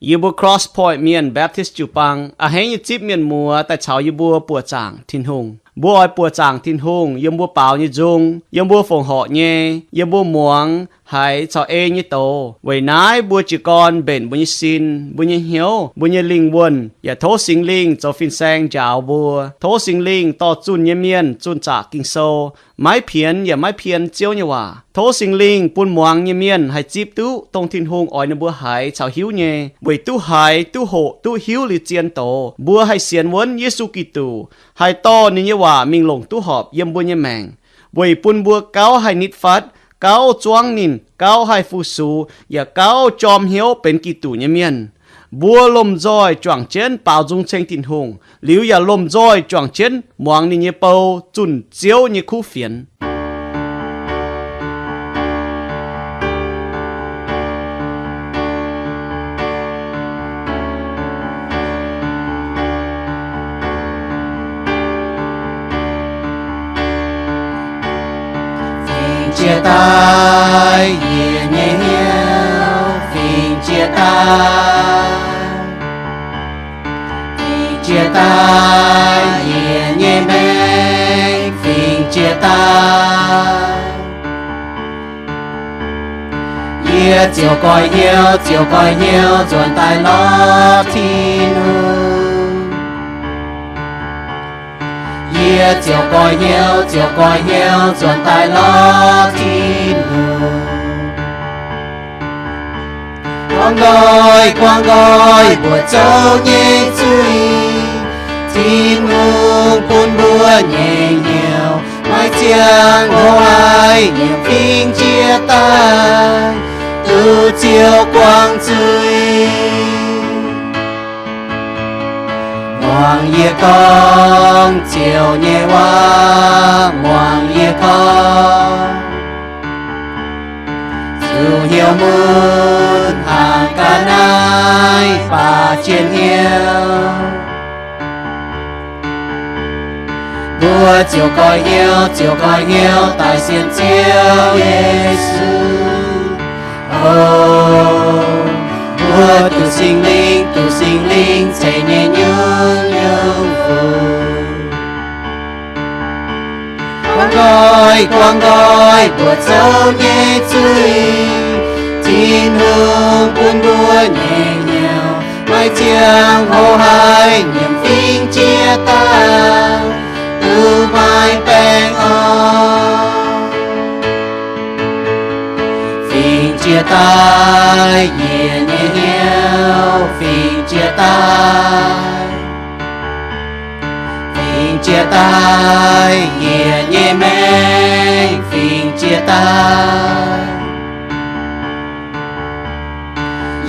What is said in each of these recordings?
Yie mbuo Cross Point Mienh Baptist jiu-baang a'hneiv nyei zipv mienh muoz daaih caux yie mbuo buoqc zaangc Tin-Hungh. Mbuo oix buoqc zaangc Tin-Hungh yiem mbuo baaux nyei nzung, yiem mbuo fongc horc nyei, yiem mbuo muangx haiz caux ei nyei doz. Weic naaiv mbuo jiez gorn mbenc mbuo nyei sin, mbuo nyei hnyouv, mbuo nyei lingh wuonh, yaac tov Singx Lingh zoux fin-saeng njaaux mbuo. Tov Singx Lingh dorh zunh nyei mienh zunh zaqc Ging-Sou, maiv pienx yaac maiv pien Ziouv nyei waac. Tov Singx Lingh bun muangx nyei mienh haih zipv duqv dongh Tin-Hungh oix ninh mbuo haiz caux hiuv nyei, weic duqv haiz, duqv hoqc, duqv hiuv liuz zien doz, mbuo haih sienx wuonv Yesu Giduc, haih dorh ninh nyei waac mingh longc duqv horpc yiem mbuo nyei maengc, weic bun mbuo gauh haih nitv fatv, gauh zuangv ninh, gauh haih fu-sux, yaac gauh jorm hnyouv benx Giduc nyei mienh. Mbuo lomh nzoih juangc jienv baaux nzung ceng Tin-Hungh, liuz yaac lomh nzoih juangc jienv muangx ninh nyei bou zunh Ziouv nyei kuv fienx. Fingx jiex daaih yietc nyei hnyouv, fingx jiex daaih, fingx jiex daaih yietc nyei maengc, fingx jiex daaih. Yie ziouc goiv hnyouv, ziouc goiv hnyouv nzuonx daaih lorz Tin-Hungh. Yie ziouc goiv hnyouv, ziouc goiv hnyouv nzuonx daaih lorz Tin-Hungh. Guangc nqoi, guangc nqoi mbuo zoux nyei zuiz, Tin-Hungh bun mbuo nyei hnyouv maiv ziangh hoc haih nyiemc fingx jiex daaih duqv Ziouv guangc zuiz. Muangx yie gorngv Ziouv nyei waac, muangx yie gorngv, zuqc hnyouv mun hnaangx ga'naaiv baac jiex hnyouv. Mbuo ziouc goiv hnyouv, ziouc goiv hnyouv daaih sienx Ziouv Yesu. O, mbuo duqv Singx Lingh, duqv Singx Lingh ceix nyei nyungc-nyungc fungx. Guangc nqoi, guangc nqoi mbuo zoux nyei zuiz, Tin-Hungh bun mbuo nyei hnyouv maiv ziangh hoc haih nyiemc fingx jiex daaih duqv maiv baengh orn. Fingx jiex daaih yietc nyei hnyouv, fingx jiex daaih, fingx jiex daaih yietc nyei maengc, fingx jiex daaih.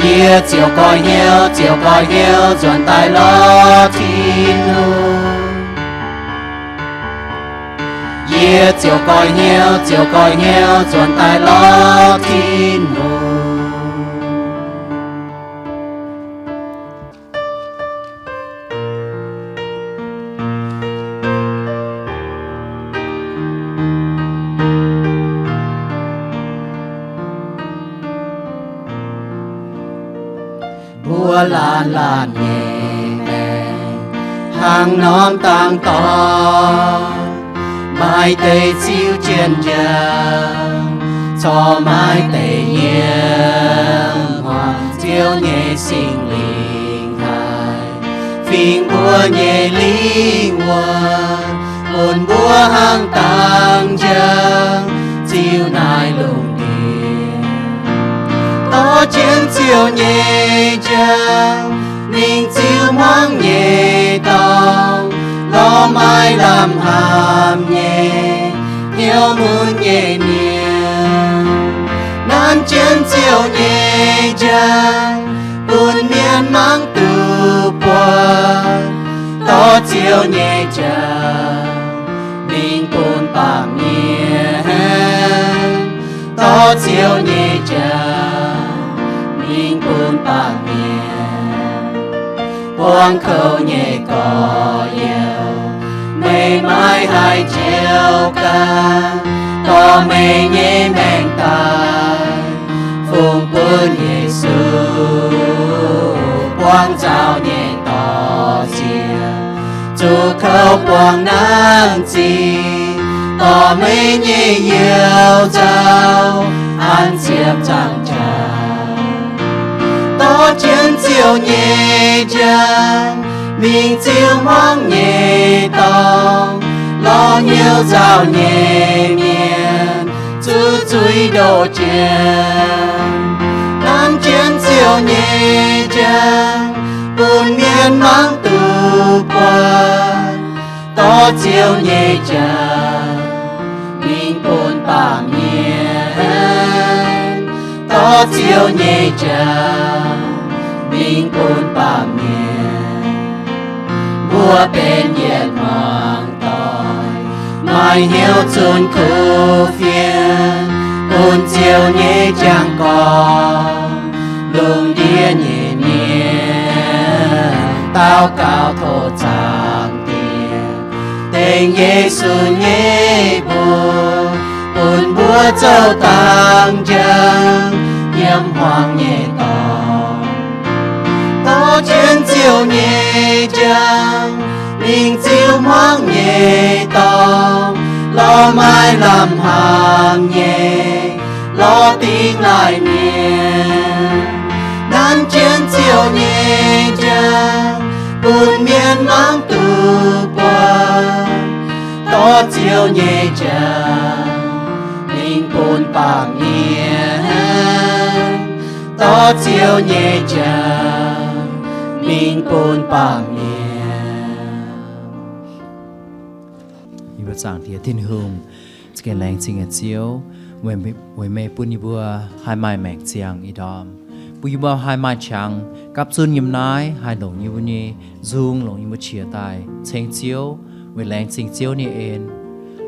Yie ziouc goiv hnyouv, ziouc goiv hnyouv nzuonx daaih lorz Tin-Hungh. Yie ziouc goiv hnyouv, ziouc goiv hnyouv nzuonx daaih lorz Tin-Hungh. Mbuo laanh laanh nyei maengc, hnangv norm dangx dorngx, maaih deix ziux jienv njang, corc maaih deix yiem hmuangx. Ziouv nyei Singx Lingh haih fingx mbuo nyei lingh wuonh, bun mbuo hnangv dangx njang ziux naaiv lungh ndiev. Dorh jienv Ziouv nyei njang mingh ziux hmuangx nyei dorngx, lorz maaih lamh hnaamx nyei hnyouv mun nyei mienh. Nanv jienv Ziouv nyei njang bun mienh mangc duqv buatc. Dorh Ziouv nyei njang mingh bun baamh mienh. Dorh Ziouv nyei njang mingh bun baamh mienh. Buangv kouv nyei gorx-youz, meih maiv haih njoux ganh, dorh meih nyei maengc daaih fungx bun Yesu. buangh nzauh nyei dorh ziec, zuqc kouv buangh nanv zingh, dorh meih nyei youz nzauh an ziepc nzaangc jaax. Dorh jienv Ziouv nyei njang mingh ziux hmuangv nyei dorngx, lorz hnyouv nzauh nyei mienh zuqc zuiz ndoh jiex. Nanv jienv Ziouv nyei njang bun mienh mangc duqv buatc. Dorh Ziouv nyei njang mingh bun baamh mienh. Dorh Ziouv nyei njang mingh bun baamh mienh. Mbuo benx yietc hmuangx doic, maaih hnyouv zunh kuv fienx, bun Ziouv nyei njang gorngv lungh ndiev nyei mienh. Daux gaux tov Zaangc Diex, dengv Yesu nyei mbuox, bun mbuo zoux dangx njang yiem hmuangx nyei dorngx. Dorh jienv Ziouv nyei njang mingh ziux hmuangv nyei dorngx, lorz maaih lamh hnaangx nyei, lorz dingh laih mienh. Nanv jienv Ziouv nyei njang bun mienh mangc duqv buatc. Dorh Ziouv nyei njang mingh bun baamh mienh. Dorh Ziouv nyei njang mingh bun baamh mienh. Yie mbuo Zaangc Diex Tin-Hungh, za'gengh laengz zingh nyei Ziouv, weic meih bun yie mbuo haih maaih maengc ziangx ih ndorm, bun yie mbuo haih maaih qangx gapv zunv yiem naaiv haih longc yie mbuo nyei nzung, longc yie mbuo qiex daaih ceng Ziouv, weic laengz zingh Ziouv nyei en.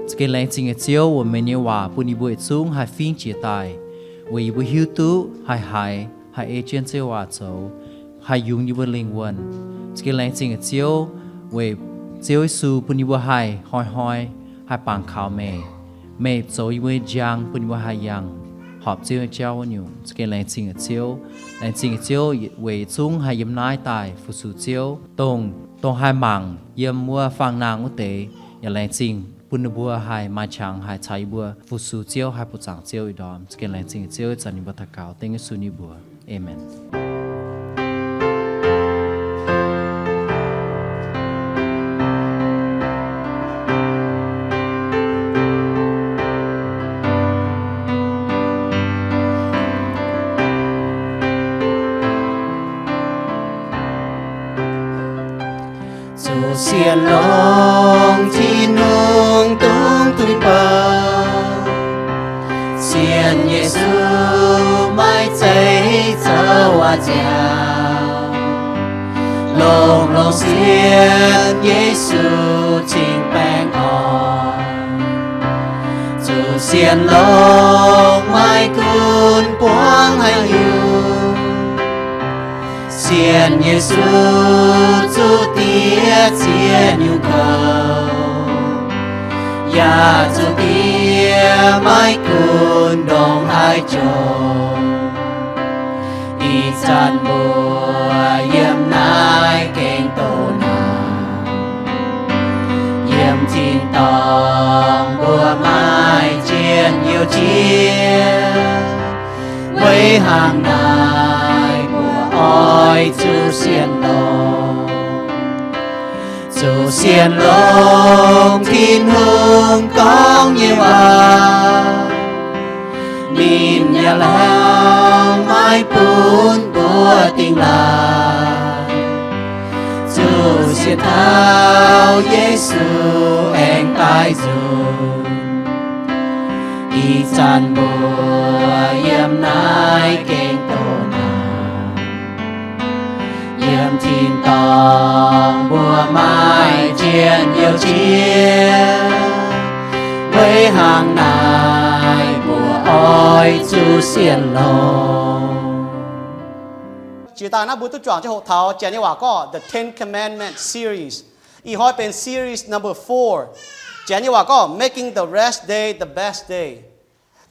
Za'gengh laengz zingh nyei Ziouv, weic meih nyei waac bun yie mbuo yietc zungv haih fingx jiex daaih, weic yie mbuo hiuv duqv haih haiz, haih ei jienv Ziouv waac zoux, haih yungz yie mbuo lingh wuonh. Za'gengh laengz zingh nyei Ziouv, weic Ziouv Yesu bun yie mbuo haih hnoi-hnoi haih bangc kaux meih. Meih zoux yie mbuo nyei njang bun yie mbuo haih yangh horpc Ziouv nyei jauv wuov nyungc. Za'gengh laengz zingh nyei Ziouv. Laengz zingh nyei Ziouv weic yietc zungv haih yiem naaiv daaih fu-sux Ziouv, dongh, dongh haih mangc yiem wuov fangx-nangh wuov deix, yaac laengz zingh bun ninh mbuo haih maaih qangx haih caux yie mbuo fu-sux Ziouv, haih buoqc zaangc Ziouv ih ndorm. Za'gengh laengz zingh nyei Ziouv, ih zanc yie mbuo daux gaux dengv Yesu nyei mbuox. Aamen. Zuqc sienx longx Tin-Hungh dungx duih baac, sienx Yesu maiv zeiz zoux waac-nziaauc. Longx-longx sienx Yesu cingx baengh orn. Zuqc sienx longx maiv gunv buangv haaix nyungc, sienx Yesu zuqc diex ziex nyungc kouv, yaac zuqc diex maiv gunv ndongc haaix jomc. Ih zanc mbuo yiem naaiv gengh doqc naanc, yiem tin-dorngh mbuo maaih njien-youh jiex. Weic hnangv naaiv mbuo oix zuqc sienx longx, zuqc sienx longx Tin-Hungh gorngv nyei waac. Ninh yaac lauh maiv bun mbuo dingh laaix, zuqc sienx taux Yesu aengx daaih nzunc. Ih zanc mbuo yiem naaiv gengh doqc naanc, yiem tin-dorngh mbuo maaih njien-youh jiex. Weic hnangv naaiv mbuo oix zuqc sienx longx. Jiex daaih naaiv mbuo duqv juangc jienv hoqc taux Janx nyei waac gorngv The Ten Commandments series. Ih hnoi benx series number four. Janx nyei waac gorngv Making the Rest Day the Best Day.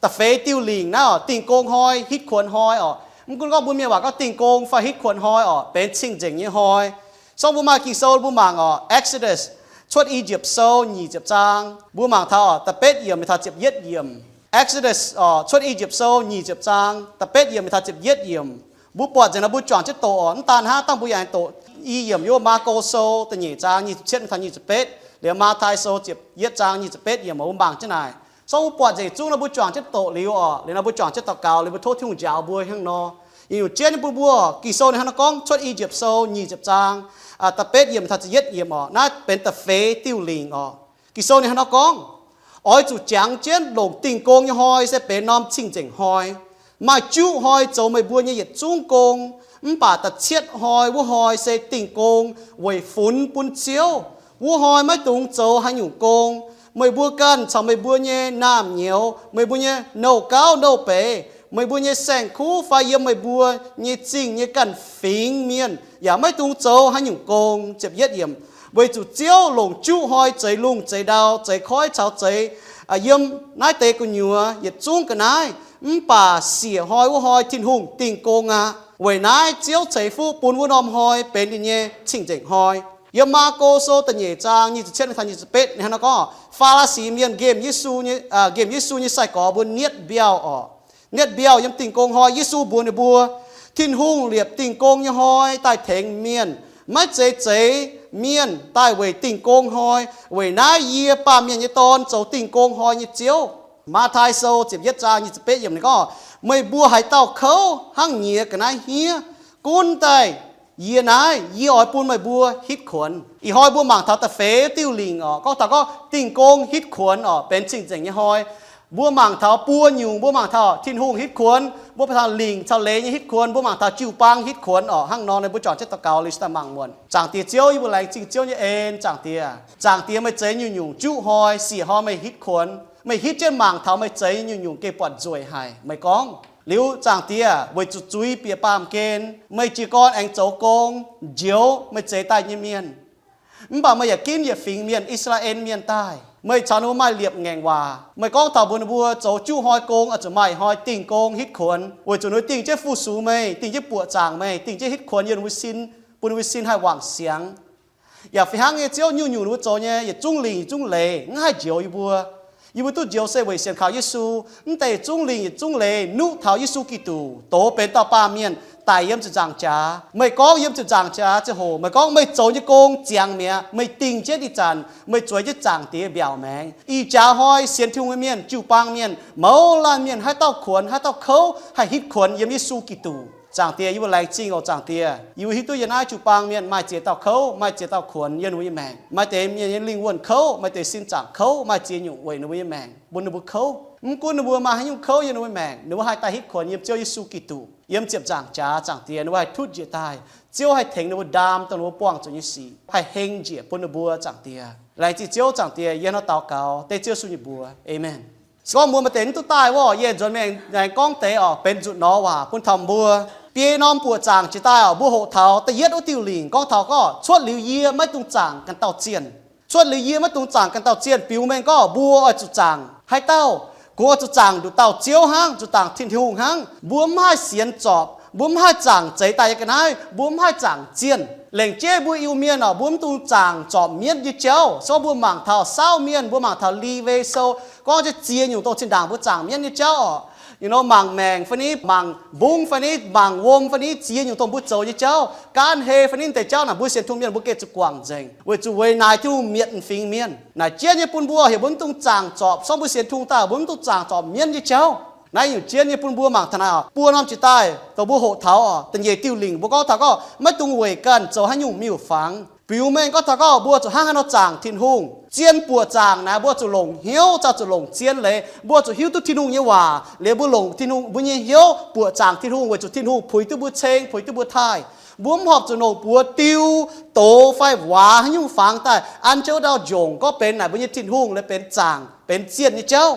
Da'feix diuh lingc naaiv oc, dingh gong hnoi, hitv kuonx hnoi oc. Mv gunv gorngv mbuo mienh waac gorngv Dingh Gong fai Hitv Kuonx Hnoi orqc, benx cing-nzengc nyei hnoi. Sorng mbuo maaih Ging-Sou, mbuo mangc orqc, Exodus cuotv I^yipv Sou nyic ziepc zaang, mbuo mangc taux orqc, da'betv yiemc mingh taux ziepc yietv yiemc. Exodus orqc, cuotv I^yipv Sou nyic ziepc zaang, da'betv yiemc mingh taux ziepc yietv yiemc. Mbuo buatc nzengc nor mbuo juangc jienv doqc orqc. Mv daan hnangv, dangh mbuo yaac doqc i yiemc yiem Maako Sou da'nyeic zaang nyic ziepc cietv mingh taux nyic ziepc betv, liuz Matv^tai Sou ziepc yietv zaang nyic ziepc betv yiemc, mbuo mangc jienv naaic. Sorng mbuo buatc nzengc zungv nor mbuo juangc jienv doqc liuz orqc, liuz nor mbuo juangc jienv daux gaux, liuz mbuo tov Tin-Hungh njaaux mbuo hnangv nor. Yietc nyungc jienv nyei bun mbuo, Ging-Sou ninh hnangv nor gorngv, cuotv I^yipv Sou nyic ziepc zaang, da'betv yiemc mingh taux ziepc yietv yiemc orqc, naaiv benx da'feix diuh lingc orqc. Ging-Sou ninh hnangv nor gorngv, oix zuqc jangx jienv longc Dingh Gong nyei hnoi se benx norm cing-nzengc hnoi. Maaih juqv hnoi zoux meih mbuo nyei yietc zungv gong, mv baac da'cietv hnoi wuov hnoi se Dingh Gong weic funx bun Ziouv. Wuov hnoi maiv dungx zoux haaix nyungc gong. Meih mbuo ganh caux meih mbuo nyei naamh nyouz, meih mbuo nyei nouh gauv nouh beiz, meih mbuo nyei saeng-kuv fai yiem meih mbuo nyei zingh nyei ganh fingx mienh yaac maiv dungx zoux haaix nyungc gong. Ziepc yietv yiemc, weic zuqc Ziouv longc juqv hnoi zeix lungh zeix ndau, zeix koiv caux zeix, yiem naaiv deix gu'nyuoz yietc zungv ga'naaiv. Mv baac siec hnoi wuov hnoi Tin-Hungh Dingh Gong aqv. Weic naaiv Ziouv ceix fuqv bun wuov norm hnoi benx ninh nyei cing-nzengc hnoi. Yiem Maako Sou da'nyeic zaang nyic ziepc cietv mingh taux nyic ziepc betv ninh hnangv nor gorngv, Faa^laa^si Mienh nqemh Yesu nyei, nqemh Yesu nyei sai-gorx mbuo nietv mbiauh orqc. Nietv mbiauh yiem Dingh Gong hnoi, Yesu mbuox ninh mbuo, Tin-Hungh liepc Dingh Gong nyei hnoi daaih tengx mienh, maiv zeiz zeix mienh daaih weic Dingh Gong hnoi. Weic naaiv yie, Baamh Mienh nyei Dorn, zoux Dingh Gong hnoi nyei Ziouv. Matv^tai Sou ziepc yietv zaang nyic ziepc betv yiemc ninh gorngv, meih mbuo haaix dauh kouv hnangv nyiex ga'naaiv hniev, gunv daaih yie naaiv, yie oix bun meih mbuo hitv kuonx. Ih hnoi mbuo mangc taux da'feix diuh lingc orqc, gorngv taux gorngv Dingh Gong hitv kuonx orqc, benx cing-nzengc nyei hnoi. Mbuo mangc taux buo nyungc, mbuo mangc taux Tin-Hungh hitv kuonx, mbuo mangc taux lingc caux leiz nyei hitv kuonx, mbuo mangc taux jiu-baang hitv kuonx orqc. Hnangv nor, mbuo juangc jienv daux gaux liuz daaih mangc muonc. Zaangc Diex Ziouv, yie mbuo laengz zingh Ziouv nyei en. Zaangc Diex, zaangc Diex meih zeix nyungc-nyungc juqv hnoi, siec hnoi meih hitv kuonx, meih hitv jienv mangc taux meih zeix nyungc-nyungc gengh buatc nzueic haic. Meih gorngv liuz, Zaangc Diex, weic zuqc zuiz bieqc baamh gen, meih jiez gorn aengx zoux gong njoux meih zeix daaih nyei mienh. Mv baac meih yaac ginv yietc fingx mienh, I^saa^laa^en Mienh daaih. Meih caux ninh mbuo maaih liepc ngaengc waac. Meih gorngv taux mbuox ninh mbuo zoux juqv hnoi gong oix zuqc maaih hnoi dingh gong hitv kuonx, weic zuqc ninh mbuo dingh jienv fu-sux meih, dingh jienv buoqc zaangc meih, dingh jienv hitv kuonx yiem ninh mbuo sin, bun ninh mbuo sin haih wangc siangx. Yaac fih hnangv nyei, Ziouv, nyungc-nyungc ninh mbuo zoux nyei yietc zungv lingc yietc zungv leiz maiv haih njoux yie mbuo. Yie mbuo duqv njoux se weic sienx kaux Yesu. Mv deix yietc zungv lingc yietc zungv leiz nuqv taux Yesu Giduc, doz benx dauh baamh mienh, daic yiem ziepc nzaangc jaax. Meih gorngv yiem ziepc nzaangc jaax ziangh hoc, meih gorngv meih zoux nyei gong ziangx mi'aqv. Meih dingh jienv ih zanc, meih zueiz jienv Zaangc Diex mbiaauc maengx. Ih jaax hnoi sienx Tin-Hungh nyei mienh, jiu-baang mienh, mouz laanh mienh, haaix dauh kuonx, haaix dauh kouv, haih hitv kuonx yiem Yesu Giduc. Zaangc Diex, yie mbuo laengz zingh oc. Zaangc Diex, yie mbuo hiuv duqv yie naaiv jiu-baang mienh maaih ziex dauh kouv, maaih ziex dauh kuonx yiem ninh mbuo nyei maengc. Maaih deix mienh nyei lingh wuonh kouv, maaih deix sin zaangc kouv, maaih ziex nyungc weic ninh mbuo nyei maengc bun ninh mbuo kouv. Mv gunv ninh mbuo maaih haaix nyungc kouv yiem ninh mbuo maengc, ninh mbuo haih daaih hitv kuonx yiem Ziouv Yesu Giduc. Yiem ziepc nzaangc jaax, Zaangc Diex, ninh mbuo haih tutv njiec daaih. Ziouv haih tengx ninh mbuo ndaam dongh ninh mbuo buangh zuqc nyei sic, haih heng njiec bun ninh mbuo. Zaangc Diex, laengz zingh Ziouv. Zaangc Diex, yie hnangv nor daux gaux dengv Ziouv Yesu nyei mbuox. Aamen. Se gorngv mbuo maaih deix mv duqv daaih wuov, yie nzuonx mingh aengx gorngv deix oc, benx nzutc norm waac bun taux mbuo. Biei norm buoqc zaangc jiex daaih oc, mbuo hoqc taux da'yietv wuov diuh lingc gorngv taux gorngv, cuotv liuz yie maiv dungx zaangc ganh dauh zienh. Cuotv liuz yie maiv dungx zaangc ganh dauh zienh. Biux mengh gorngv mbuo oix zuqc zaangc haaix dauh? Kungx oix zuqc zaangc nduqc dauh Ziouv hnangv, zuqc zaangc Tin-Hungh hnangv. Mbuo mv haih sienx zorpc, mbuo mv haih zaangc zeix daaih nyei ga'naaiv, mbuo mv haih zaangc zienh. Lengc jeiv mbuo Iu-Mienh oc, mbuo mv dungx zaangc zorpc mienv nyei jauv. Se gorngv mbuo mangc taux Saauv Mienh, mbuo mangc taux Lewi Sou, gorngv jienv ziex nyungc dongh zinh ndaangc mbuo zaangc mienv nyei jauv oc. You know, mangc maengc fai ni, mangc mbungv fai ni, mangc wuom fai ni, ziex nyungc dongh mbuo zoux nyei jauv, gaanv hei fai ni, deix jauv naaic mbuo sienx Tin-Hungh mienh mbuo gengh zuqc guangc nzengc, weic zuqc weic naaic Tin-Hungh mietc fingx mienh. Naaic jienv nyei bun mbuo heuc mbuo mv dungx zaangc zorpc. Se gorngv mbuo sienx Tin-Hungh daaih, mbuo mv dungx zaangc zorpc mienv nyei jauv. Naaiv nyungc jienv nyei bun mbuo mangc taux naaic buo norm jiex daaih, dongh mbuo hoqc taux oc, da'nyeic diuh lingc mbuo gorngv taux gorngv maiv dungx weic ganh zoux haaix nyungc miuc-fangx. Biux mengh gorngv taux gorngv mbuo zuqc hnangv haaix nor zaangc Tin-Hungh. Zien buoqc zaangc naaic, mbuo zuqc longc hnyouv, zuqc longc zien leiz. Mbuo zuqc hiuv duqv Tin-Hungh nyei waac liuz, mbuo longc Tin-Hungh, mbuo nyei hnyouv buoqc zaangc Tin-Hungh, weic zuqc Tin-Hungh puix duqv mbuo ceng, puix duqv mbuo taaih. Mbuo mv horpc zuqc longc buoz diu, doz fai waac haaix nyungc fangx daaih an jienv wuov ndau njongc gorngv benx naaic mbuo nyei Tin-Hungh, lorz benx zaangc, benx zienh nyei jauv.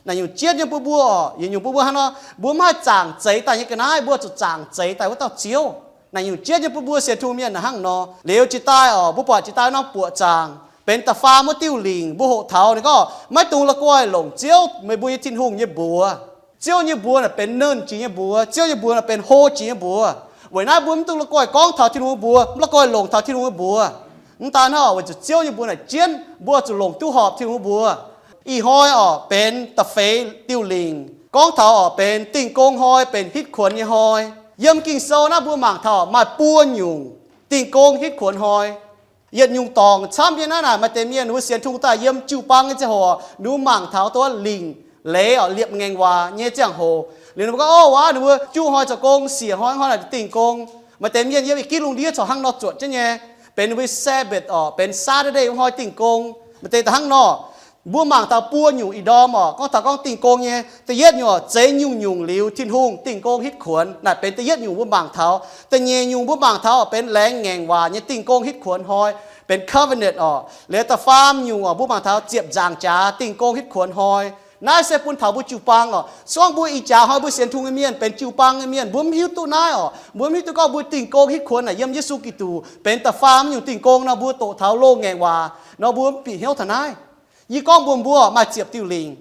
Naaic nyungc jienv nyei bun mbuo oc, yietc nyungc bun mbuo hnangv nor, mbuo mv haih zaangc zeix daaih nyei ga'naaiv, mbuo zuqc zaangc zeix daaih wuov dauh Ziouv. Naaic nyungc jienv nyei bun mbuo sienx Tin-Hungh mienh hnangv nor. Liuz jiex daaih oc, mbuo buatc jiex daaih norm buoqc zaangc benx da'faam wuov diuh lingc, mbuo hoqc taux ninh gorngv, maiv dungx la'guaih longc Ziouv, meih mbuo nyei Tin-Hungh, nyei mbuox. Ziouv nyei mbuox naaic benx nernh jiex nyei mbuox. Ziouv nyei mbuox naaic benx hlo jiex nyei mbuox. Weic naaiv mbuo mv duqv la'guaih gorngv taux Tin-Hungh nyei mbuox, mv la'guaih longc taux Tin-Hungh nyei mbuox. Mv daan hnangv, weic zuqc Ziouv nyei mbuox naaic jienv mbuo zuqc longc duqv horpc Tin-Hungh nyei mbuox. Ih hnoi orqc benx da'feix diuh lingc, gorngv taux orqc benx Dingh Gong Hnoi, benx Hitv Kuonx nyei hnoi. Yiem Ging-Sou naaiv mbuo mangc taux maaih buo nyungc Dingh Gong Hitv Kuonx Hnoi. Yietc nyungc dorngc camv nyei naaiv naaic, maaih deix mienh ninh mbuo sienx Tin-Hungh daaih yiem jiu-baang nyei ziangh hoc, ninh mbuo mangc taux dongh wuov lingc leiz orqc, liepc ngaengc waac nyei ziangh hoc. Liuz ninh mbuo gorngv, Ov, waac ninh mbuo juqv hnoi zoux gong, siec hnoi, hnoi naaic dingh gong. Maaih deix mienh yiem ih gitv lungh ndiev corc hnangv nor zuotc jienv nyei, benx ninh mbuo Sabbath orqc, benx Saturday wuov hnoi dingh gong. Maaih deix da'hnangv nor. Mbuo mangc taux buo nyungc ih ndorm orqc, gorngv taux gorngv dingh gong nyei. Da'yietv nyungc orqc, zeix nyungc-nyungc liuz Tin-Hungh dingh gong hitv kuonx, naaic benx da'yietv nyungc mbuo mangc taux. Da'nyeic nyungc mbuo mangc taux orqc benx laengz ngaengc waac nyei dingh gong hitv kuonx hnoi, benx covenant orqc. Liuz da'faam nyungc orqc, mbuo mangc taux ziepc nzaangc jaax dingh gong hitv kuonx hnoi. Naaiv se bun taux mbuo jiu-baang orqc. Se gorngv mbuo ih jaax hnoi mbuo sienx Tin-Hungh nyei mienh, benx jiu-baang nyei mienh, mbuo mv hiuv duqv naaiv orqc. Mbuo mv hiuv duqv gorngv mbuo dingh gong hitv kuonx naaic yiem Yesu Giduc benx da'faam nyungc dingh gong nor, mbuo doqc taux loz-ngaengc waac nor, mbuo mv bieqc hnyouv taux naaiv. Yie gorngv mbuox mbuo, maaih ziepc diuh lingc.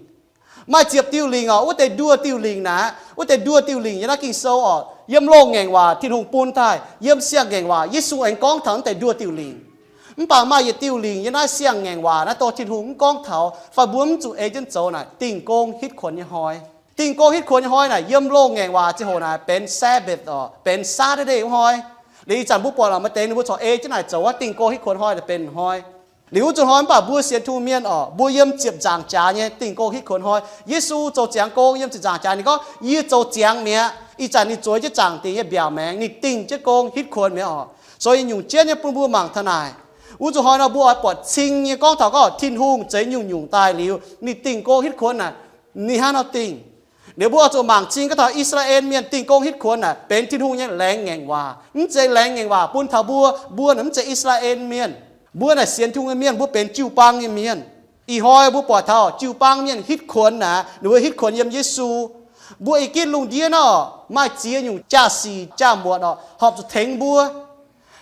Maaih ziepc diuh lingc orqc. Wuov deix nduoh diuh lingc naaic, wuov deix nduoh diuh lingc yiem naaiv Ging-Sou orqc, yiem loz-ngaengc waac Tin-Hungh bun daaih, yiem siang-ngaengc waac Yesu aengx gorngv taux wuov deix nduoh diuh lingc. Mv baac maaih yietc diuh lingc yiem naaiv siang-ngaengc waac naaiv, dongh Tin-Hungh mv gorngv taux fai mbuo mv zuqc ei jienv zoux naaic, dingh gong hitv kuonx nyei hnoi. Dingh gong hitv kuonx nyei hnoi naaic yiem loz-ngaengc waac ziangh hoc naaic benx Sabbath orqc, benx Saturday wuov hnoi. Liuz ih zanc mbuo buatc maaih deix ninh mbuo corc ei jienv naaic zoux wuov dingh gong hitv kuonx hnoi naaic benx hnoi. Liuz wuov zuqc hnoi mv baac mbuo sienx Tin-Hungh mienh orqc, mbuo yiem ziepc nzaangc jaax nyei dingh gong hitv kuonx hnoi. Yesu zoux ziangx gong yiem ziepc nzaangc jaax, ninh gorngv, Yie zoux ziangx mi'aqv. Ih zanc ninh zueiz jienv zaangc dingc nyei mbiaauc maengx, ninh dingh jienv gong hitv kuonx mi'aqv orqc. Zoux nyungc jienv nyei bun mbuo mangc taux naaic. Wuov zuqc hnoi nor mbuo oix buatc cing nyei gorngv taux gorngv Tin-Hungh zeix nyungc-nyungc daaih liuz, ninh dingh gong hitv kuonx naaic, ninh hnangv nor dingh. Liuz mbuo oix zuqc mangc cing gorngv taux I^saa^laa^en Mienh dingh gong hitv kuonx naaic benx Tin-Hungh nyei laengz ngaengc waac. Mv zeiz laengz ngaengc waac bun taux mbuo. Mbuo naaic mv zeiz I^saa^laa^en Mienh. Mbuo naaic sienx Tin-Hungh nyei mienh, mbuo benx jiu-baang nyei mienh. Ih hnoi mbuo buatc taux jiu-baang mienh hitv kuonx naaic, ninh mbuo hitv kuonx yiem Yesu. Mbuo ih gitv lungh ndiev nor, maaih ziex nyungc jaa-sic jaa-muotc orqc, horpc zuqc tengx mbuo.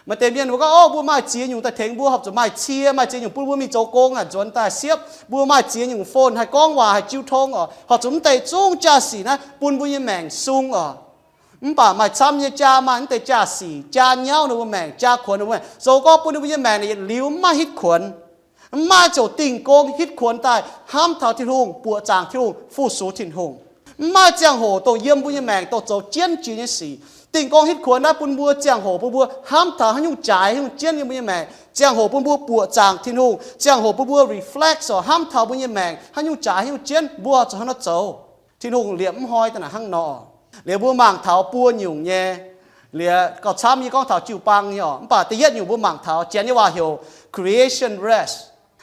Maaih deix mienh mbuo gorngv, Ov, mbuo maaih ziex nyungc daaih tengx mbuo, horpc zuqc maaih cie, maaih ziex nyungc bun mbuo mingh zoux gong naaic nzuonx daaih siepv. Mbuo maaih ziex nyungc phone haih gorngv waac, haih jiu tong orqc, horpc zuqc mv deix zungv jaa-sic naaiv bun mbuo nyei maengc sung orqc. Mv baac maaih camv nyei jaa, maaih mv deix jaa-sic jaa nyauv ninh mbuo maengc, jaa kuonx ninh mbuo maengc, zoux gorngv bun ninh mbuo nyei maengc naaic yietc liuz mv maaih hitv kuonx. Mv maaih ziouc dingh gong hitv kuonx daaih hnamv taux Tin-Hungh, buoqc zaangc Tin-Hungh, fu-sux Tin-Hungh. Mv maaih ziangh hoc dongh yiem mbuo nyei maengc dongh zoux jienv jiex nyei sic. Dingh gong hitv kuonx naaiv bun mbuo ziangh hoc bun mbuo hnamv taux haaix nyungc jaaix haaix nyungc jienv yiem mbuo nyei maengc. Ziangh hoc bun mbuo buoqc zaangc Tin-Hungh. Ziangh hoc bun mbuo reflect orqc, hnamv taux mbuo nyei maengc haaix nyungc jaaix haaix nyungc jienv, mbuo zuqc hnangv nor zoux. Tin-Hungh liepc mv hnoi daaih naaic hnangv nor. Liuz mbuo mangc taux buo nyungc nyei. Liuz gauh camv yie gorngv taux jiu-baang nyei orqc. Mv baac da'yietv nyungc mbuo mangc taux, Janx nyei waac heuc creation rest.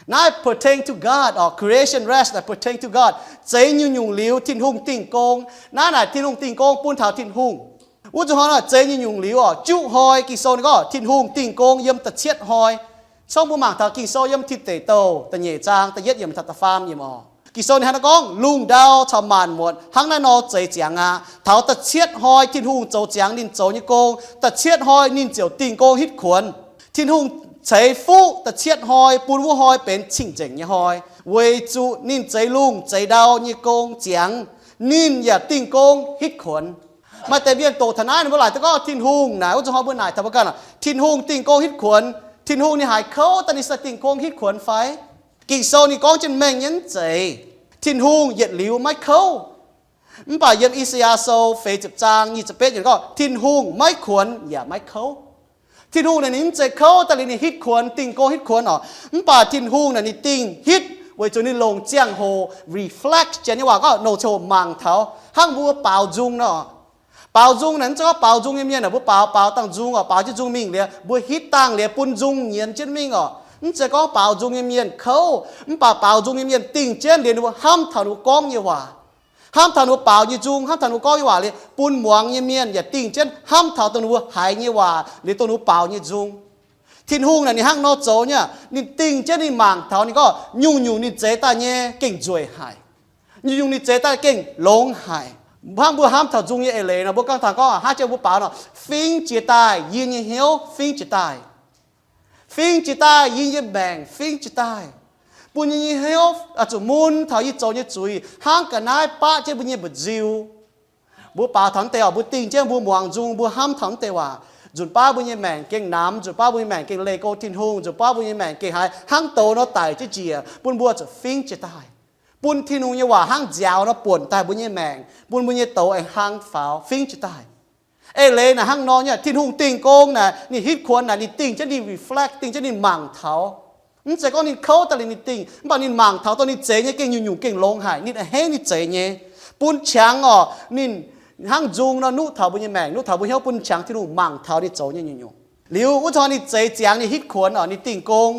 Naaiv pertain to God orqc, creation rest naaic pertain to God. Zeix nyungc-nyungc liuz Tin-Hungh dingh gong. Naaiv naaic Tin-Hungh dingh gong bun taux Tin-Hungh. Wuov zuqc hnoi naaic zeix nyungc-nyungc liuz orqc, juqv hnoi Ging-Sou ninh gorngv Tin-Hungh dingh gong yiem da'cietv hnoi. Cong mbuo mangc taux Ging-Sou yiem Tin Deic Douh da'nyeic zaang da'yietv yiemc taux da'faam yiemc orqc. Ging-Sou ninh hnangv naaiv gorngv, Lungh ndau caux maanc muotc hnangv naaiv nor zeix ziangx aqv. Taux da'cietv hnoi Tin-Hungh zoux ziangx ninh zoux nyei gong, da'cietv hnoi ninh ziouc dingh gong hitv kuonx. Tin-Hungh ceix fuqv da'cietv hnoi bun wuov hnoi benx cing-nzengc nyei hnoi, weic zuqc ninh zeix lungh zeix ndau nyei gong ziangx, ninh yaac dingh gong hitv kuonx. Maaih deix mienh doqc taux naaiv ninh mbuo laaic duqv gorngv Tin-Hungh naaic, wuov zuqc hnoi mbuo naaic taux mbuo ganh, Tin-Hungh dingh gong hitv kuonx, Tin-Hungh ninh haiz kouv daaih ninh sai dingh gong hitv kuonx fai? Ging-Sou ninh gorngv jienv mengh nyei mv zeiz. Tin-Hungh yietc liuz maiv kouv. Mv baac yiem I^saa^yaa Sou feix ziepc zaang nyic ziepc betv yiemc gorngv, Tin-Hungh maiv kuonx yaac maiv kouv. Tin-Hungh naaic ninh mv zeiz kouv daaih liuz ninh hitv kuonx, dingh gong hitv kuonx orqc. Mv baac Tin-Hungh naaic ninh dingh hitv weic zuqc ninh longc ziangh hoc reflect, Janx nyei waac gorngv longc ziangh hoc mangc taux, hnangv mbuo baaux nzung nor. Baaux nzung naaic mv zeiz gorngv baaux nzung nyei mienh naaic mbuo baaux, baaux dangh nzung orqc, baaux jienv nzung mingh liuz mbuo hitv dangh liuz bun nzung nyienz jienv mingh orqc. Mv zeiz gorngv baaux nzung nyei mienh kouv. Mv baac baaux nzung nyei mienh dingh jienv liuz ninh mbuo hnamv taux ninh mbuo gorngv nyei waac, hnamv taux ninh mbuo baaux nyei nzung, hnamv taux ninh mbuo gorngv nyei waac liuz bun muangx nyei mienh yaac dingh jienv hnamv taux dongh ninh mbuo haiz nyei waac liuz dongh ninh mbuo baaux nyei nzung. Tin-Hungh naaic ninh hnangv nor zoux nyei. Ninh dingh jienv ninh mangc taux ninh gorngv nyungc-nyungc ninh zeix daaih nyei gengh nzueic haic, nyungc-nyungc ninh zeix daaih gengh longx haic. Hnangv mbuo hnamv taux nzung nyei eix leiz nor, mbuo gorngv taux gorngv hnangv jiex mbuo baaux nor, fingx jiez daaih yie nyei hnyouv, fingx jiez daaih, fingx jiez daaih yie nyei maengc, fingx jiez daaih. Bun yie nyei hnyouv zuqc mun taux yie zoux nyei zuiz hnangv ga'naaiv baqv jienv mbuo nyei mba'nziu. Mbuo baaux taux naaiv deix oc, mbuo dingh jienv mbuo muangx nzung, mbuo hnamv taux naaiv deix waac, nzunc baav mbuo nyei maengc gengh namx, nzunc baav mbuo nyei maengc gengh leih go Tin-Hungh, nzunc baav mbuo nyei maengc gengh haiz hnangv douz nor daic jienv njiec, bun mbuo zuqc fingv jiez daaih. Bun Tin-Hungh nyei waac hnangv nziaaux nor buonc daaih mbuo nyei maengc, bun mbuo nyei douz aengx hlang faaux fingv jiez daaih. Eix leiz naaic hnangv nor nyei, Tin-Hungh dingh gong naaic, ninh hitv kuonx naaic, ninh dingh jienv ninh reflect, dingh jienv ninh mangc taux. Mv zeiz gorngv ninh kouv daaih liuz ninh dingh, mv baac ninh mangc taux dongh ninh zeix nyei gengh nyungc-nyungc gengh longx haic, ninh a'hneiv ninh zeix nyei. Bun qangx oc, ninh hnangv nzung nor nuqv taux mbuo nyei maengc, nuqv taux mbuo hnyouv, bun qangx Tin-Hungh mangc taux ninh zoux nyei nyungc-nyungc. Liuz wuov zanc ninh zeix ziangx ninh hitv kuonx oc, ninh dingh gong.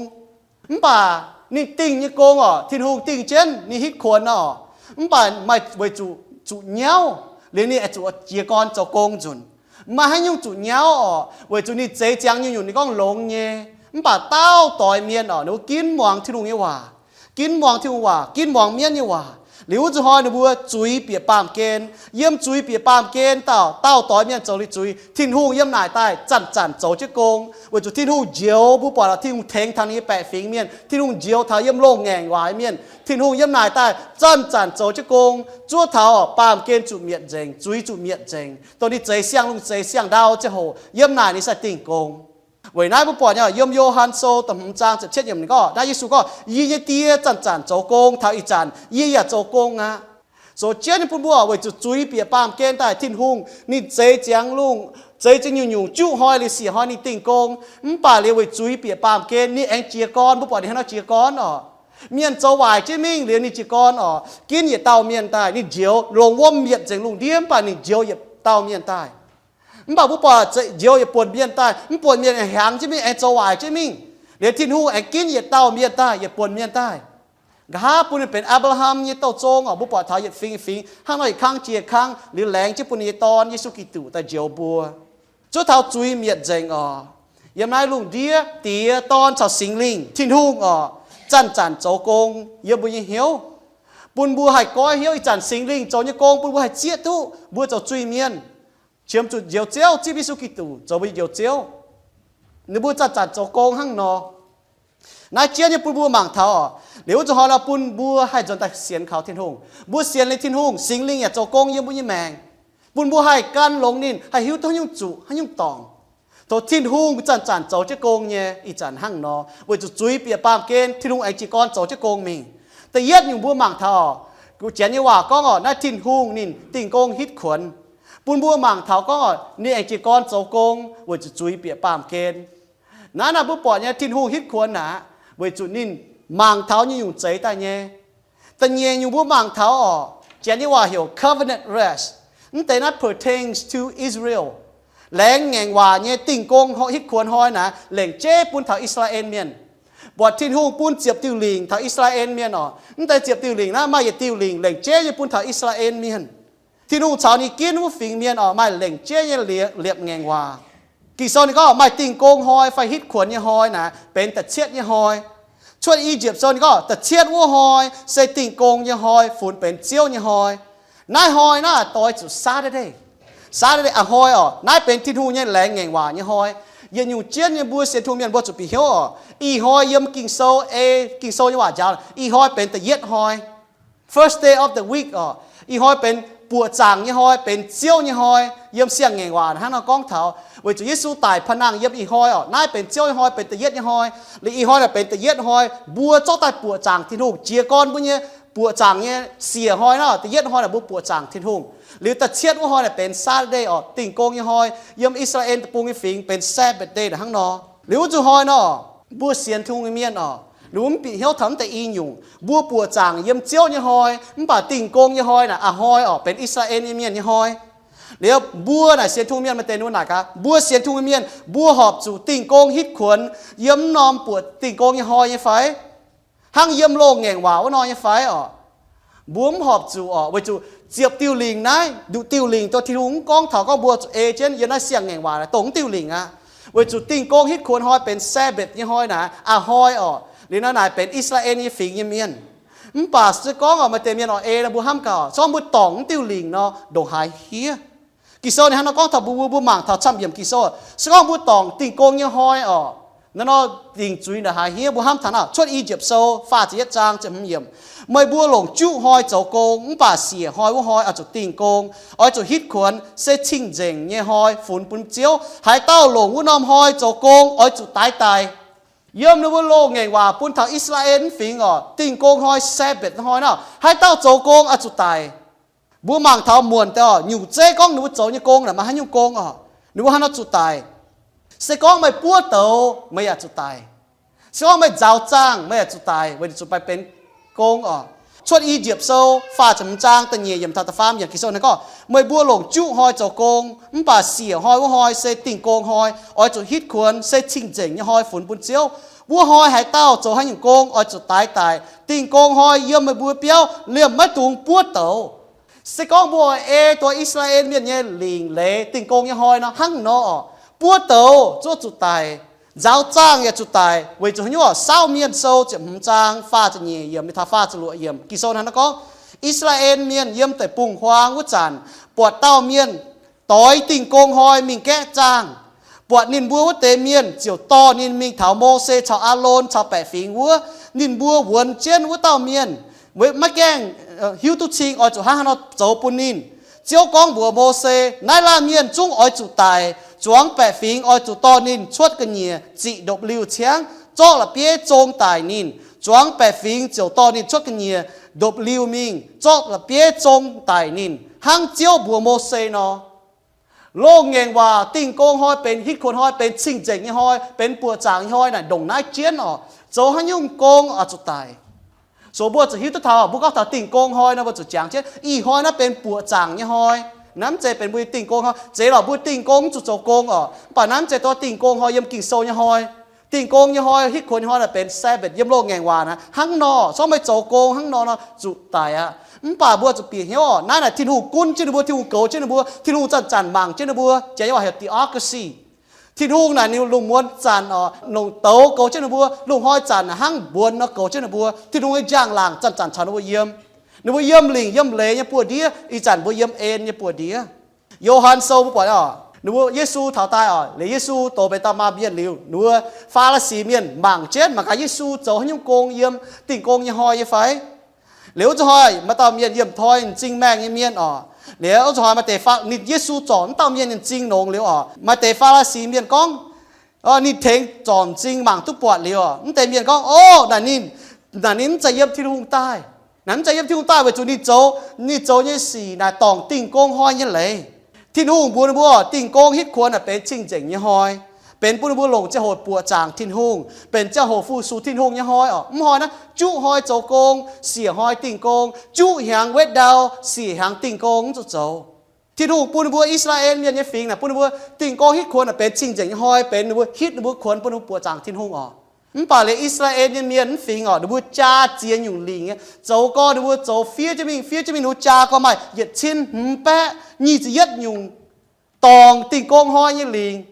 Mv baac ninh dingh nyei gong oc, Tin-Hungh dingh jienv ninh hitv kuonx oc, mv baac maaih weic zuqc zuqc nyauv liuz ninh aengx zuqc jiez gorn zoux gong nzunc. Maaih haaix nyungc zuqc nyauv oc, weic zuqc ninh zeix ziangx nyungc-nyungc ninh gorngv longx nyei. Mv baac daauh doix mienh oc, ninh mbuo ginv muangx Tin-Hungh nyei waac, ginv muangx Tin-Hungh waac, ginv muangx mienv nyei waac. Liuz wuov zanc hnoi ninh mbuo zuiz bieqc baamh gen. Yiem zuiz bieqc baamh gen dauh, daauh doix mienh zoux liuz zuiz, Tin-Hungh yiem naaic daaih zanc-zanc zoux jienv gong, weic zuqc Tin-Hungh njoux, mbuo buatc oc, Tin-Hungh tengx taux ninh nyei baeqc fingx mienh, Tin-Hungh njoux taux yiem loz-ngaengc waac mienh, Tin-Hungh yiem naaic daaih zanc-zanc zoux jienv gong, zuov taux baamh gen zuqc mietc nzengc, zuiz zuqc mietc nzengc, dongh ninh zeix siang-lungh zeix siang-ndau ziangh hoc, yiem naaic ninh sai dingh gong. Weic naaiv mbuo buatc nyei yiem Yo^han Sou da'hmz zaang ziepc cietv yiemc ninh gorngv, naaiv Yesu gorngv, Yie nyei Die zanc-zanc zoux gong, taux ih zanc yie yaac zoux gong aqv. Zoux jienv nyei bun mbuo weic zuqc zuiz bieqc baamh gen daaih, Tin-Hungh ninh zeix ziangx lungh, zeix zingh nyungc-nyungc, juqv hnoi liuz siec hnoi ninh dingh gong, mv baac liuz weic zuiz bieqc baamh gen ninh aengx jiez gorn. Mbuo buatc ninh hnangv nor jiez gorn oc. Mienh zoux waaic jienv mingh liuz ninh jiez gorn oc, ginv yietc dauh mienh daaih, ninh njoux longc wuom mietc nzengc lungh ndiev, mv baac ninh njoux yietc dauh mienh daaih. Mv baac mbuo buatc njoux yietc buonc mienh daaih, mv buonc mienh aengx hiaangx jienv mingh, aengx zoux waaic jienv mingh. Liuz Tin-Hungh aengx ginv yietc dauh mienh daaih, yietc buonc mienh daaih. Nqa'haav bun ninh benx Apc^laa^ham nyei douh zong oc. Mbuo buatc taux yietc fingx fingx hnangv nor yietc kangv jiex kangv liuz laengz jienv bun ninh nyei Dorn, Yesu Giduc, daaih njoux mbuo. Zuov taux zuiz mietc nzengc oc, yiem naaiv lungh ndiev Diex, Dorn caux Singx Lingh, Tin-Hungh oc, zanc-zanc zoux gong yiem mbuo nyei hnyouv, bun mbuo haih goiv hnyouv ih zanc Singx Lingh zoux nyei gong bun mbuo haih zieqv duqv mbuo zoux zuiz-mienh, qiemx zuqc Njoux Ziouv, zipv Yesu Giduc zoux mbuo nyei Njoux Ziouv. Ninh mbuo zanc-zanc zoux gong hnangv nor. Naaiv jienv nyei bun mbuo mangc taux oc. Liuz wuov zanc hnoi nor bun mbuo haih nzuonx daaih sienx kaux Tin-Hungh. Mbuo sienx liuz Tin-Hungh, Singx Lingh yaac zoux gong yiem mbuo nyei maengc, bun mbuo haih gan longx ninh, haih hiuv duqv haaix nyungc zuqc, haaix nyungc dorngc. Tov Tin-Hungh zanc-zanc zoux jienv gong nyei ih zanc hnangv nor, weic zuqc zuiz bieqc baamh gen, Tin-Hungh aengx jiez gorn zoux jienv gong mingh. Da'yietv nyungc mbuo mangc taux oc, guv Janx nyei waac gorngv oc, naaiv Tin-Hungh ninh dingh gong hitv kuonx. Bun mbuo mangc taux gorngv oc, ninh aengx jiez gorn zoux gong weic zuqc zuiz bieqc baamh gen. Naaiv naaiv mbuo buatc nyei Tin-Hungh hitv kuonx aqv, weic zuqc ninh mangc taux nyei nyungc zeix daaih nyei. Da'nyeic nyungc mbuo mangc taux oc, Janx nyei waac heuc covenant rest. Mv deix naaiv pertains to Israel. Laengz ngaengc waac nyei dingh gong hitv kuonx hnoi naaiv lengc jeiv bun taux I^saa^laa^en Mienh. Buatc Tin-Hungh bun ziepc diuh lingc taux I^saa^laa^en Mienh oc. Mv deix ziepc diuh lingc naaiv maaih yietc diuh lingc lengc jeiv nyei bun taux I^saa^laa^en Mienh. Tin-Hungh caux ninh ginv wuov fingx mienh oc, maaih lengc jeiv nyei liepc ngaengc waac. Ging-Sou ninh gorngv maaih dingh gong hnoi fai hitv kuonx nyei hnoi naaiv benx da'cietv nyei hnoi. Cuotv I^yipv Sou ninh gorngv da'cietv wuov hnoi se dingh gong nyei hnoi, funx benx Ziouv nyei hnoi. Naaiv hnoi naaiv doix zuqc Saturday. Saturday a'hnoi oc, naaiv benx Tin-Hungh nyei laengz ngaengc waac nyei hnoi. Yietc nyungc jienv nyei mbuo sienx Tin-Hungh mienh mbuo zuqc bieqc hnyouv oc, ih hnoi yiem Ging-Sou, ei Ging-Sou nyei waac njaaux, ih hnoi benx da'yietv hnoi. First day of the week oc, ih hnoi benx buoqc zaangc nyei hnoi, benx Ziouv nyei hnoi. Yiem siang-ngaengc waac hnangv nor gorngv taux, weic zuqc Yesu daic pa'nangh yiem ih hnoi oc, naaiv benx Ziouv nyei hnoi, benx da'yietv nyei hnoi. Liuz ih hnoi naaic benx da'yietv hnoi, mbuo zorqv daaih buoqc zaangc Tin-Hungh, jiez gorn mbuo nyei buoqc zaangc nyei siec hnoi naaiv, da'yietv hnoi naaic mbuo buoqc zaangc Tin-Hungh. Liuz da'cietv wuov hnoi naaic benx Saturday oc, dingh gong nyei hnoi. Yiem I^saa^laa^en Deic-Bung nyei fingx benx Sabbath day hnangv nor. Liuz wuov zuqc hnoi nor, mbuo sienx Tin-Hungh nyei mienh oc, liuz mv bieqc hnyouv taux mv deix i nyungc. Mbuo buoqc zaangc yiem Ziouv nyei hnoi, mv baac dingh gong nyei hnoi naaic a'hnoi oc, benx I^saa^laa^en nyei mienh nyei hnoi. Liuz mbuo naaic sienx Tin-Hungh mienh maaih deix ninh mbuo naaic gaax, mbuo sienx Tin-Hungh mienh mbuo horpc zuqc dingh gong hitv kuonx yiem mv norm buoqc dingh gong nyei hnoi nyei fai? Hnangv yiem loz-ngaengc waac wuov nor nyei fai oc? Mbuo mv horpc zuqc oc, weic zuqc ziepc diuh lingc naaiv, nduqc diuh lingc dongh Tin-Hungh mv gorngv taux gorngv mbuo zuqc ei jienv yiem naaiv siang-ngaengc waac naaic dongh mv diuh lingc aqv. Weic zuqc dingh gong hitv kuonx hnoi benx Sabbath nyei hnoi naaic a'hnoi oc, liuz naaiv naaic benx I^saa^laa^en nyei fingx nyei mienh. Mv baac se gorngv oc, maaih deix mienh oc ei nor mbuo hnamv gaax, se gorngv mbuo dorngc mv diuh lingc nor ndongc haaix hiev? Ging-Sou ninh hnangv nor gorngv taux mbuo, mbuo mangc taux camv-yiemc Ging-Sou, se gorngv mbuo dorngc dingh gong nyei hnoi oc, Naaiv nor dingc zuiz naaic haiz hniev mbuo hnamv taux naaiv Cuotv I^yipv Sou faah ziepc yietv zaang ziepc hmz yiemc, meih mbuo longc juqv hnoi zoux gong, mv baac siec hnoi wuov hnoi oix zuqc dingh gong. Oix zuqc hitv kuonx se cing-nzengc nyei hnoi funx bun Ziouv. Haaix dauh longc wuov norm hnoi zoux gong oix zuqc daix daic. Yiem ninh mbuo loz-ngaengc waac bun taux I^saa^laa^en mv fingx oc, dingh gong hnoi, Sabbath hnoi naaiv, haaix dauh zoux gong oix zuqc daic. Mbuo mangc taux muonc deix oc, nyungc zeiv gorngv ninh mbuo zoux nyei gong naaic maaih haaix nyungc gong oc, ninh mbuo hnangv nor zuqc daic. Se gorngv meih buov douz, meih yaac zuqc daic. Se gorngv meih nzaaux zaangh, meih yaac zuqc daic, weic zuqc meih benx gong oc. Cuotv I^yipv Sou faah ziepc hmz zaang da'nyeic yiemc taux da'faam yiemc Ging-Sou naaiv gorngv, meih mbuo longc juqv hnoi zoux gong, mv baac siec hnoi wuov hnoi se dingh gong hnoi, oix zuqc hitv kuonx se cing-nzengc nyei hnoi funx bun Ziouv. Wuov hnoi haaix dauh zoux haaix nyungc gong oix zuqc daix daic. Dingh gong hnoi yiem meih mbuo biauv, liemh maiv dungx buov douz. Se gorngv mbuo oix ei dongh I^saa^laa^en Mienh nyei lingc leiz dingh gong nyei hnoi nor, hnangv nor oc, buov douz zuov zuqc daic, nzaaux zaangh yaac zuqc daic. Weic zuqc haaix nyungc oc? Saauv Mienh Sou ziepc hmz zaang faah ziepc nyeic yiemc taux faah ziepc luoqc yiemc Ging-Sou hnangv nor gorngv, I^saa^laa^en Mienh yiem deic-bung-huaang wuov zanc, buatc dauh mienh doix dingh gong hnoi mingh gaeqv zaangh. Buatc ninh mbuo wuov deix mienh ziouc dorh ninh mingh taux Mose caux Aalon caux baeqc fingx wuov. Ninh mbuo wuonx jienv wuov dauh mienh, maiv gaengh hiuv duqv cing oix zuqc hnangv haaix nor zoux bun ninh. Ziouv gorngv mbuox Mose, naaiv laanh mienh zungv oix zuqc daic. Zuangx baeqc fingx oix zuqc dorh ninh cuotv ga'nyiec ziqc ndopv-liuh ciangv, zorqv la'bieiv zong daic ninh. Zuangx baeqc fingx ziouc dorh ninh cuotv ga'nyiec ndopv-liuh mingh, zorqv la'bieiv zong daic ninh, hnangv Ziouv mbuox Mose nor. Loz-ngaengc waac dingh gong hnoi benx hitv kuonx hnoi, benx cing-nzengc nyei hnoi, benx buoqc zaangc nyei hnoi naaic ndongc naaiv jienv oc, zoux haaix nyungc gong oix zuqc daic. So mbuo zuqc hiuv duqv taux, mbuo gorngv taux dingh gong hnoi nor, mbuo zuqc jangx jienv ih hnoi naaiv benx buoqc zaangc nyei hnoi. Naaiv mv zeiz benx mbuo nyei dingh gong hnoi. Zeiz lorqc mbuo dingh gong mv zuqc zoux gong oc, mv baac naaiv mv zeiz dongh dingh gong hnoi yiem Ging-Sou nyei hnoi. Dingh gong nyei hnoi, hitv kuonx nyei hnoi naaic benx Sabbath yiem loz-ngaengc waac naaic hnangv nor. Sorng meih zoux gong hnangv nor nor zuqc daic aqv. Mv baac mbuo zuqc bieqc hnyouv oc, naaiv naaic Tin-Hungh gunv jienv ninh mbuo, Tin-Hungh goux jienv ninh mbuo, Tin-Hungh zanc-zanc mangc jienv ninh mbuo, jiex nyei waac heuc theocracy. Tin-Hungh naaic ninh lungh muonz zanc oc, longc douz goux jienv ninh mbuo, lungh hnoi zanc naaic hnangv mbuonx nor goux jienv ninh mbuo. Tin-Hungh nyei njang-laangc zanc-zanc caux ninh mbuo yiem. Ninh mbuo yiem lingc yiem leiz nyei buoz-ndiev, ih zanc mbuo yiem en nyei buoz-ndiev. Yo^han Sou mbuo buatc oc, ninh mbuo Yesu taux daaih oc, liuz Yesu douz benx dauh maaz mienh liuz, ninh mbuo Faa^li^si Mienh mangc jienv mangc gaax Yesu zoux haaix nyungc gong yiem dingh gong nyei hnoi nyei fai. Liuz wuov zanc hnoi maaih dauh mienh yiem toi m'zing maengh nyei mienh oc. Liuz wuov zanc hnoi maaih deix, ninh Yesu zorc wuov dauh mienh nyei m'zing longx liuz oc, maaih deix Faa^li^si Mienh gorngv, ninh tengx zorc m'zing mangc duqv buatc liuz oc, wuov deix mienh gorngv, O, naaic ninh, naaic ninh mv zeiz yiem Tin-Hungh daaih. Naaic mv zeiz yiem Tin-Hungh daaih weic zuqc ninh zoux, ninh zoux nyei sic naaic dorngc dingh gong hnoi nyei leiz. Tin-Hungh mbuox ninh mbuo, dingh gong hitv kuonx naaic benx cing-nzengc nyei hnoi, benx bun ninh mbuo longc ziangh hoc buoqc zaangc Tin-Hungh, benx ziangh hoc fu-sux Tin-Hungh nyei hnoi oc. Mv hnoi naaiv juqv hnoi zoux gong, siec hnoi dingh gong, juqv hnyangx wetv ndau, siec hnyangx dingh gong, mv zuqc zoux. Tin-Hungh bun ninh mbuo I^saa^laa^en Mienh nyei fingx naaic bun ninh mbuo dingh gong hitv kuonx naaic benx cing-nzengc nyei hnoi, benx ninh mbuo hitv ninh mbuo kuonx bun ninh mbuo buoqc zaangc Tin-Hungh oc. Mv baac liuz I^saa^laa^en nyei mienh mv fingx oc, ninh mbuo jaa ziex nyungc lingc nyei, zoux gorx ninh mbuo zoux fiev jienv mingh, fiev jienv mingh, ninh mbuo jaa gorx maaih yietc cin hmz baeqv nyic ziepc yietv nyungc dorngc dingh gong hnoi nyei lingc.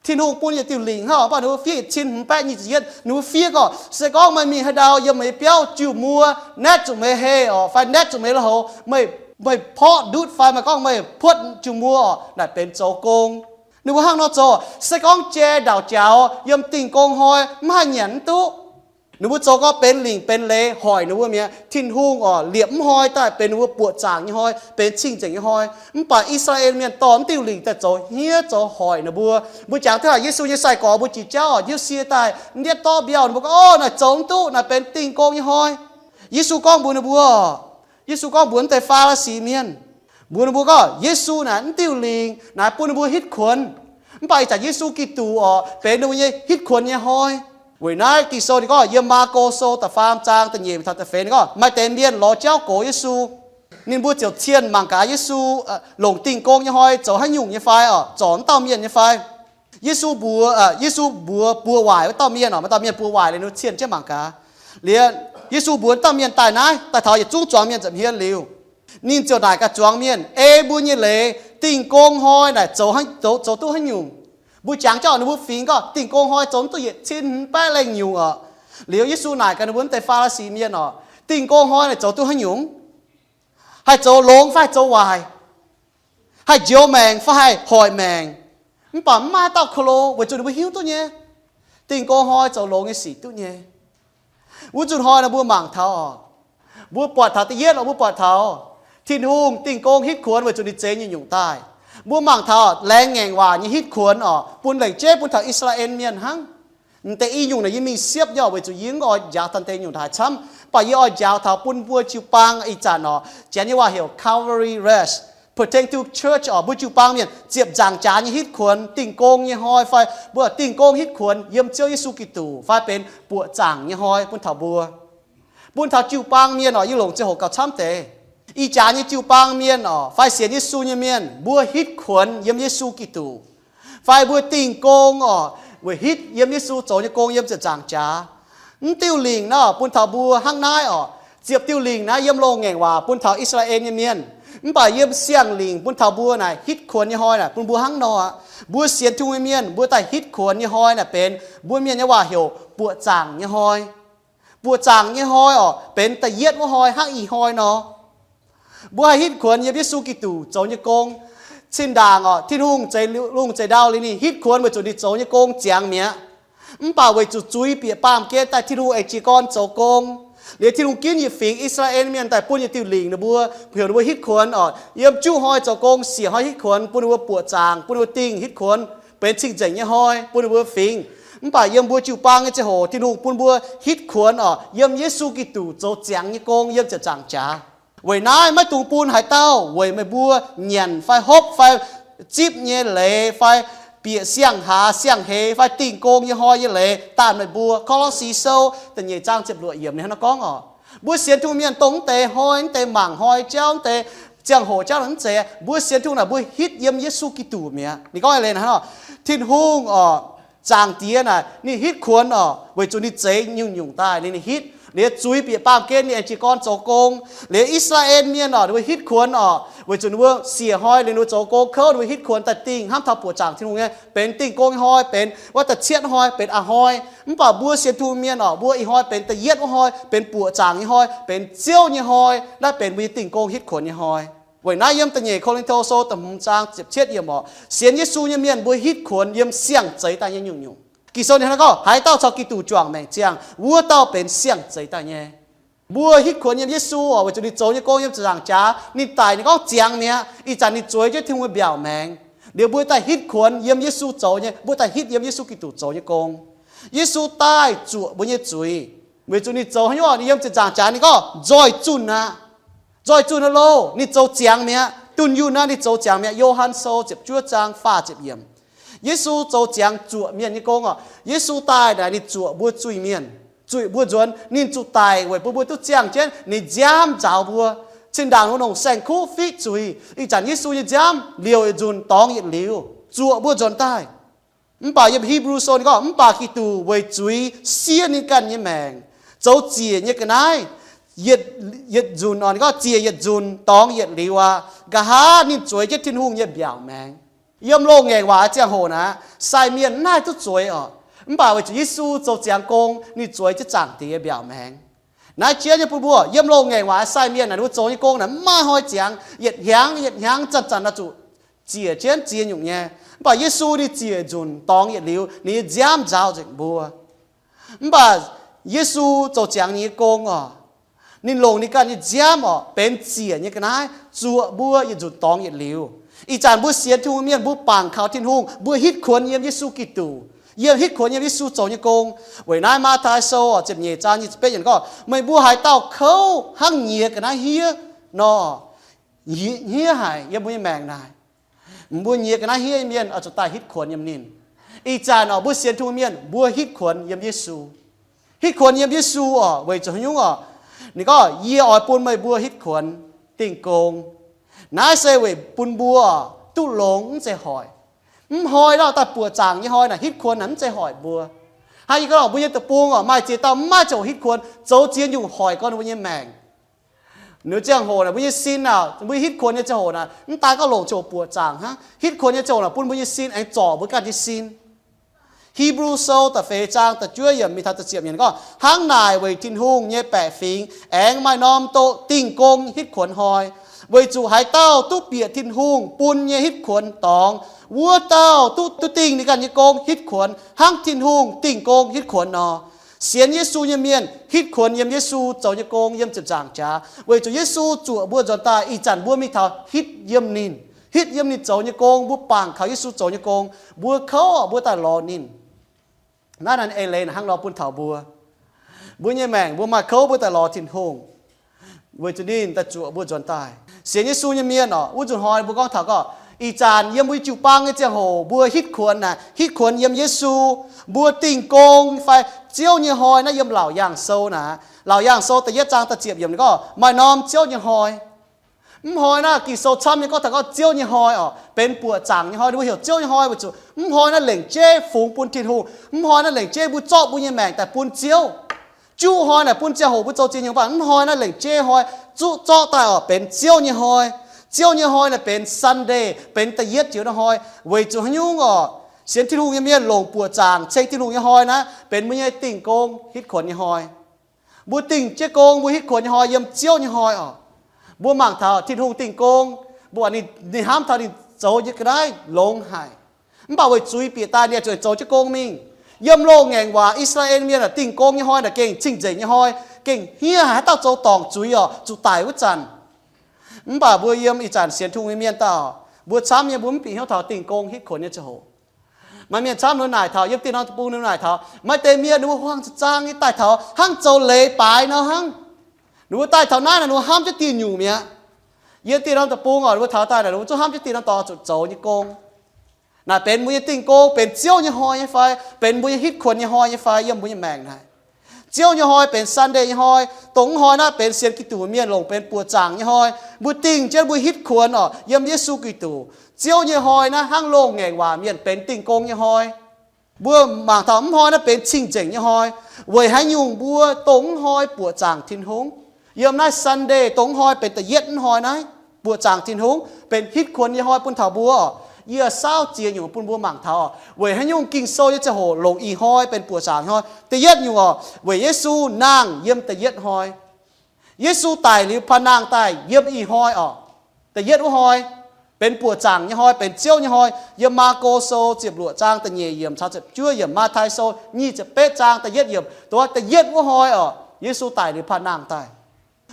Tin-Hungh bun yietc diuh lingc hnangv oc, mv baac ninh mbuo fiev yietc cin hmz baeqv nyic ziepc yietv, ninh mbuo fiev gorx, se gorngv meih mingh haaix ndau yiem meih nyei biauv jiu muo, naetv zuqc meih hei oc, fai naetv zuqc meih lui-houx, meih, meih porqv ndutv fai meih gorngv meih puotv jiu muo oc, naaic benx zoux gong. Ninh mbuo hnangv nor zoux, se gorngv jai ndauc jaux yiem dingh gong hnoi mv haih nyanc mv duqv. Ninh mbuo zoux gorx benx lingc benx leiz hoic ninh mbuo mi'aqv. Tin-Hungh oc, liepc mv hnoi daaih benx ninh mbuo buoqc zaangc nyei hnoi, benx cing-nzengc nyei hnoi. Mv baac I^saa^laa^en Mienh dorh mv diuh lingc daaih zoux hniev zoux hoic ninh mbuo. Mbuo jangx taux Yesu nyei sai-gorx mbuo jiex jauv oc, Yesu sie daaih ndiev dorv mbiauh, ninh mbuo gorngv, O, naaic zoux mv duqv, naaic benx dingh gong nyei hnoi. Yesu gorngv mbuox ninh mbuo, Yesu gorngv mbuox mv deix Faa^li^si Mienh, mbuox ninh mbuo gorngv Yesu naaic mv diuh lingc naaic bun ninh mbuo hitv kuonx. Mv baac ih zanc Yesu Giduc oc, benx ninh mbuo nyei hitv kuonx nyei hnoi. Weic naaiv Ging-Sou ninh gorngv yiem Maako Sou da'faam zaang da'nyeic taux da'feix ninh gorngv maaih deix mienh lorz jauv gox Yesu. Ninh mbuo ziouc cienh mangc gaax Yesu longc dingh gong nyei hnoi zoux haaix nyungc nyei fai oc, zorc mv dauh mienh nyei fai. Yesu mbuox, Yesu mbuox buoz waaic wuov dauh mienh oc, maaih dauh mienh buoz waaic liuz ninh mbuo cienh jienv mangc gaax. Liuz Yesu mbuox dauh mienh daaih naaiv, daaih taux yietc zungv zuangx mienh nza'hmien liuz, ninh ziouc naaic gaax zuangx mienh, Ei mbuo nyei leiz, dingh gong hnoi naaic zoux, zoux duqv haaix nyungc? Mbuo jangx jauv ninh mbuo fingx gorngv dingh gong hnoi zoux mv duqv yietc cin hmz baeqv lengh nyungc oc. Liuz Yesu naaic gaax ninh mbuo mv deix Faa^li^si Mienh oc, Dingh gong hnoi naaic zoux duqv haaix nyungc? Haih zoux longx fai haih zoux waaic? Haih njoux maengc fai haih hoic maengc? Mv baac mv maaih dauh ko lo, weic zuqc ninh mbuo hiuv duqv nyei. Dingh gong hnoi zoux longx nyei sic duqv nyei. Wuov zuqc hnoi nor mbuo mangc taux oc, mbuo buatc taux da'yietv oc, mbuo buatc taux Tin-Hungh dingh gong hitv kuonx weic zuqc ninh zeix nyungc-nyungc daaih. Mbuo mangc taux laengz ngaengc waac nyei hitv kuonx oc, bun lengc jeiv bun taux I^saa^laa^en Mienh hnangv. M'deix i nyungc naaic yie mingh siepv nyei oc, weic zuqc yie mv oix njaaux daaih deix nyungc haaix camv, mv baac yie oix njaaux taux bun mbuo jiu-baang ih zanc oc, Janx nyei waac heuc Calvary Rest, pertain to church oc, mbuo jiu-baang mienh ziepc nzaangc jaax nyei hitv kuonx, dingh gong nyei hnoi fai mbuo dingh gong hitv kuonx yiem Ziouv Yesu Giduc fai benx buoqc zaangc nyei hnoi bun taux mbuo, bun taux jiu-baang mienh oc. Yie longc ziangh hoc gauh camv deix. Ih jaax nyei jiu-baang mienh oc, fai sienx Yesu nyei mienh, mbuo hitv kuonx yiem Yesu Giduc, fai mbuo dingh gong oc, weic hitv yiem Yesu zoux nyei gong yiem ziepc nzaangc jaax. Mv diuh lingc naaiv bun taux mbuo hnangv naaiv oc. Ziepc diuh lingc naaiv yiem loz-ngaengc waac bun taux I^saa^laa^en nyei mienh, mv baac yiem siang-lingc bun taux mbuo naaic hitv kuonx nyei hnoi naaic bun mbuo hnangv nor aqv. Mbuo sienx Tin-Hungh nyei mienh, mbuo daaih hitv kuonx nyei hnoi naaic benx mbuo mienh nyei waac heuc buoqc zaangc nyei hnoi. Buoqc zaangc nyei hnoi oc, benx da'yietv wuov hnoi hnangv ih hnoi nor. Mbuo haih hitv kuonx yiem Yesu Giduc zoux nyei gong. Zinh ndaangc oc, Tin-Hungh zeix lungh zeix ndau liuz ninh hitv kuonx weic zuqc ninh zoux nyei gong ziangx mi'aqv. Mv baac weic zuqc zuiz bieqc baamh gen daaih Tin-Hungh aengx jiez gorn zoux gong. Liuz Tin-Hungh ginv yietc fingx I^saa^laa^en Mienh daaih bun yietc diuh lingc ninh mbuo, heuc ninh mbuo hitv kuonx oc. Yiem juqv hnoi zoux gong, siec hnoi hitv kuonx, bun ninh mbuo buoqc zaangc, bun ninh mbuo dingh hitv kuonx, benx cing-nzengc nyei hnoi bun ninh mbuo fingx. Mv baac yiem mbuo jiu-baang nyei ziangh hoc Tin-Hungh bun mbuo hitv kuonx oc, yiem Yesu Giduc zoux ziangx nyei gong yiem ziepc nzaangc jaax. Weic naaiv maiv dungx bun haaix dauh weic meih mbuo nyanc fai hopv fai zipv nyei leiz fai bieqc siang-haax siang-heix fai dingh gong nyei hnoi nyei leiz daanh meih mbuo. Ko^lo^si Sou da'nyeic zaang ziepc luoqc yiemc ninh hnangv naaiv gorngv oc. Mbuo sienx Tin-Hungh mienh dongh mv deix hnoi, mv deix mangc hnoi jauv, mv deix ziangh hoc jauv naaic mv zeiz. Mbuo sienx Tin-Hungh naaic mbuo hitv yiem Yesu Giduc mi'aqv. Ninh gorngv leiz naaic, Tin-Hungh oc, Zaangc Diex naaic ninh hitv kuonx oc, weic zuqc ninh zeix nyungc-nyungc daaih liuz ninh hitv. Liuz zuiz bieqc baamh gen ninh aengx jiez gorn zoux gong. Liuz I^saa^laa^en Mienh oc, ninh mbuo hitv kuonx oc, weic zuqc ninh mbuo siec hnoi liuz ninh mbuo zoux gong kouv, ninh mbuo hitv kuonx daaih dingh hnamv taux buoqc zaangc Tin-Hungh nyei, benx dingh gong nyei hnoi, benx wuov da'cietv hnoi, benx a'hnoi. Mv baac mbuo sienx Tin-Hungh mienh oc, mbuo ih hnoi benx da'yietv wuov hnoi, benx buoqc zaangc nyei hnoi, benx Ziouv nyei hnoi. Naaiv benx mbuo nyei dingh gong hitv kuonx nyei hnoi. Weic naaiv yiem da'nyeic Ko^lin^to Sou da'hmz zaang ziepc cietv yiemc oc, sienx Yesu nyei mienh mbuo hitv kuonx yiem siang-zeix daaih nyei nyungc-nyungc. Ging-Sou ninh hnangv naaiv gorngv, haaix dauh caux Giduc juangc maengc ziangh, wuov dauh benx siang-zeix daaih nyei. Mbuo hitv kuonx yiem Yesu oc, weic zuqc ninh zoux nyei gong yiem ziepc nzaangc jaax, ninh daic ninh gorngv ziangx mi'aqv. Ih zanc ninh zueiz jienv Tin-Hungh nyei mbiaauc maengx. Liuz mbuo daaih hitv kuonx yiem Yesu zoux nyei, mbuo daaih hitv yiem Yesu Giduc zoux nyei gong. Yesu daaih zuoqc mbuo nyei zuiz. Weic zuqc ninh zoux haaix nyungc, ninh yiem ziepc nzaangc jaax ninh gorngv, nzoih zunh aqv. Nzoih zunh aqv loh, ninh zoux ziangx mi'aqv. Dunh yunh aqv, ninh zoux ziangx mi'aqv. Yo^han Sou ziepc juov zaang faah ziepc yiemc. Yesu zoux ziangx zuoqc mienh nyei gong oc. Yesu daaih naaic ninh zuoqc mbuo zuiz-mienh, zuiqc mbuo nzuonx. Ninh zuqc daic weic bun mbuo duqv ziangh jienv, ninh nziaamv nzaaux mbuo. Zinh ndaangc mbuo longc saeng-kuv fiqv zuiz, ih zanc Yesu nyei nziaamv liouc yietc nzunc dorngx yietc liuz, zuoqc mbuo nzuonx daaih. Mv baac yiem Hipv^lu Sou ninh gorngv, mv baac Giduc weic zuiz siev ninh ganh nyei maengc, zoux ziec nyei ga'naaiv yietc, yietc nzunc oc, ninh gorngv ziec yietc nzunc dorngx yietc liuz aqv. Nqa'haav ninh zueiz jienv Tin-Hungh nyei mbiaauc maengx. Yiem loz-ngaengc waac ziangh hoc naaic, sai mienh mv haih duqv zueiz oc. Mv baac weic zuqc Yesu zoux ziangx gong, ninh zueiz jienv Zaangc Diex nyei mbiaauc maengx. Naaiv jiex nyei bun mbuo, yiem loz-ngaengc waac sai mienh naaic, ninh mbuo zoux nyei gong naaic mv maaih hnoi ziangx, yietc hnyangx yietc hnyangx, zanc-zanc naaic zuqc ziec jienv ziex nyungc nyei. Mv baac Yesu ninh ziec nzunc dorngx yietc liuz, ninh nyei nziaamv nzaaux nzengc mbuo. Mv baac Yesu zoux ziangx ninh nyei gong oc, ninh longc ninh ganh nyei nziaamv oc, benx ziec nyei ga'naaiv zuoqc mbuo yietc nzunc dorngx yietc liuz. Ih zanc mbuo sienx Tin-Hungh mienh, mbuo bangc kaux Tin-Hungh, mbuo hitv kuonx yiem Yesu Giduc, yiem hitv kuonx yiem Yesu zoux nyei gong. Weic naaiv Matv^tai Sou ziepc nyeic zaang nyic ziepc betv yiemc gorngv, meih mbuo haaix dauh kouv hnangv nyiex ga'naaiv hniev nor, hniev haic yiem mbuo nyei maengc naaic. Mbuo nyiex ga'naaiv hniev nyei mienh oix zuqc daaih hitv kuonx yiem ninh. Ih zanc oc, mbuo sienx Tin-Hungh mienh, mbuo hitv kuonx yiem Yesu. Hitv kuonx yiem Yesu oc, weic zuqc haaix nyungc oc? Ninh gorngv, yie oix bun meih mbuo hitv kuonx dingh gong. Naaiv se weic bun mbuo duqv longx, mv zeiz hoic. Mv hnoi lauh daaih buoqc zaangc nyei hnoi naaic hitv kuonx naaic mv zeiz hoic mbuo. Hnangv yie gorngv mbuo nyei deic-bung oc, maaih ziex dauh mv maaih ziangh hoc hitv kuonx, zoux ziex nyungc hoic gorn mbuo nyei maengc. Ninh ziangh hoc naaic mbuo nyei sin aah, mbuo hitv kuonx nyei ziangh hoc naaic, mv daaih gorngv longc ziangh hoc buoqc zaangc hnangv. Hitv kuonx nyei ziangh hoc naaic bun mbuo nyei sin aengx zorc mbuo ganh nyei sin. Hipv^lu Sou da'feix zaang da'juov yiemc mingh taux da'ziepc yiemc gorngv, hnangv naaic weic Tin-Hungh nyei baeqc fingx aengx maaih norm doqc dingh gong hitv kuonx hnoi. Weic zuqc haaix dauh duqv bieqc Tin-Hungh bun nyei hitv kuonx dorngx, wuov dauh duqv, duqv dingh ninh ganh nyei gong hitv kuonx hnangv Tin-Hungh dingh gong hitv kuonx nor. Sienx Yesu nyei mienh hitv kuonx yiem Yesu zoux nyei gong yiem ziepc nzaangc jaax, weic zuqc Yesu zuoqc mbuo nzuonx daaih. Ih zanc mbuo mingh taux hitv yiem ninh, hitv yiem ninh zoux nyei gong, mbuo bangc kaux Yesu zoux nyei gong, mbuo kouv mbuo daaih lorz ninh. Naaiv naaiv eix leiz hnangv nor bun taux mbuo. Mbuo nyei maengc mbuo maaih kouv mbuo daaih lorz Tin-Hungh, weic zuqc ninh daaih zuoqc mbuo nzuonx daaih. Sienx Yesu nyei mienh orqc, wuov nzunc hnoi mbuo gorngv taux gorqv, ih zanc yiem mbuo jiu-baang nyei ziangh hoc mbuo hitv kuonx naaic, hitv kuonx yiem Yesu, mbuo dingh gong fai Ziouv nyei hnoi naaiv yiem Laauc Yaangh Sou naaic. Laauc Yaangh Sou da'yietv zaang da'ziepc yiemc ninh gorngv maaih norm Ziouv nyei hnoi. Mv hnoi naaiv Ging-Sou camv nyei gorngv taux gorngv Ziouv nyei hnoi orqc, benx buoqc zaangc nyei hnoi. Ninh mbuo heuc Ziouv nyei hnoi weic zuqc mv hnoi naaiv lengc jeiv fungx bun Tin-Hungh. Mv hnoi naaiv lengc jeiv mbuo zorqv mbuo nyei maengc daaih bun Ziouv. Juqv hnoi naaic bun ziangh hoc mbuo zoux ziex nyungc, mv hnoi naaiv lengc jeiv hnoi zuqv zorqv daaih orqc, benx Ziouv nyei hnoi. Ziouv nyei hnoi naaic benx Sunday, benx da'yietv joux hnoi. Weic zuqc haaix nyungc orqc? Sienx Tin-Hungh nyei mienh longc buoqc zaangc ceng Tin-Hungh nyei hnoi naaiv benx mbuo nyei dingh gong hitv kuonx nyei hnoi. Mbuo dingh jienv gong, mbuo hitv kuonx nyei hnoi yiem Ziouv nyei hnoi orqc. Mbuo mangc taux Tin-Hungh dingh gong, mbuo ninh, ninh hnamv taux ninh zoux nyei ga'naaiv longx haic. Mv baac weic zuiz bieqc daaih ninh zuqc zoux jienv gong mingh. Yiem loz-ngaengc waac I^saa^laa^en Mienh aah, dingh gong nyei hnoi naaic gengh cing-nzengc nyei hnoi, gengh hniev haic. Haaix dauh zoux dorngc zuiz orqc, zuqc daic wuov zanc. Mv baac mbuo yiem ih zanc sienx Tin-Hungh nyei mienh daaih, mbuo camv nyei mbuo mv bieqc hnyouv taux dingh gong hitv kuonx nyei ziangh hoc. Maaih mienh camv ninh mbuo naaic taux, yiem dieh norm deic-bung ninh mbuo naaic taux, maaih deix mienh ninh mbuo huaang za'zaang nyei daaih taux hnangv zoux leiz baaix nor hnangv. Ninh mbuo daaih taux naaiv naaic ninh mbuo hnamv jienv dieh nyungc mi'aqv. Yiem dieh norm deic-bung orqc, ninh mbuo taux daaih naaic ninh mbuo zungv hnamv jienv dieh norm dorngx zuqc zoux nyei gong. Naaic benx mbuo nyei dingh gong, benx Ziouv nyei hnoi nyei fai, benx mbuo nyei hitv kuonx nyei hnoi nyei fai? Yiem mbuo nyei maengc naaic, Ziouv nyei hnoi benx Sunday nyei hnoi. Dongh wuov hnoi naaiv benx sienx Giduc mienh longc benx buoqc zaangc nyei hnoi. Mbuo dingh jienv mbuo hitv kuonx orqc yiem Yesu Giduc. Ziouv nyei hnoi naaiv hnangv loz-ngaengc waac mienh benx dingh gong nyei hnoi. Mbuo mangc taux mv hnoi naaiv benx cing-nzengc nyei hnoi. Weic haaix nyungc mbuo dongh mv hnoi buoqc zaangc Tin-Hungh? Yiem naaiv Sunday dongh mv hnoi benx da'yietv mv hnoi naaiv buoqc zaangc Tin-Hungh, benx hitv kuonx nyei hnoi bun taux mbuo orqc. Yie saauv ziex nyungc bun mbuo mangc taux orqc, weic haaix nyungc Ging-Sou nyei ziangh hoc longc ih hnoi benx buoqc zaangc hnoi. Da'yietv nyungc orqc, weic Yesu nangh yiem da'yietv hnoi. Yesu daic liuz paan-nangh daaih yiem ih hnoi orqc, da'yietv wuov hnoi, benx buoqc zaangc nyei hnoi, benx Ziouv nyei hnoi. Yiem Maako Sou ziepc luoqc zaang da'nyeic yiemc caux ziepc juov yiemc, Matv^tai Sou nyic ziepc betv zaang da'yietv yiemc, dongh da'yietv wuov hnoi orqc, Yesu daic liuz paan-nangh daaih.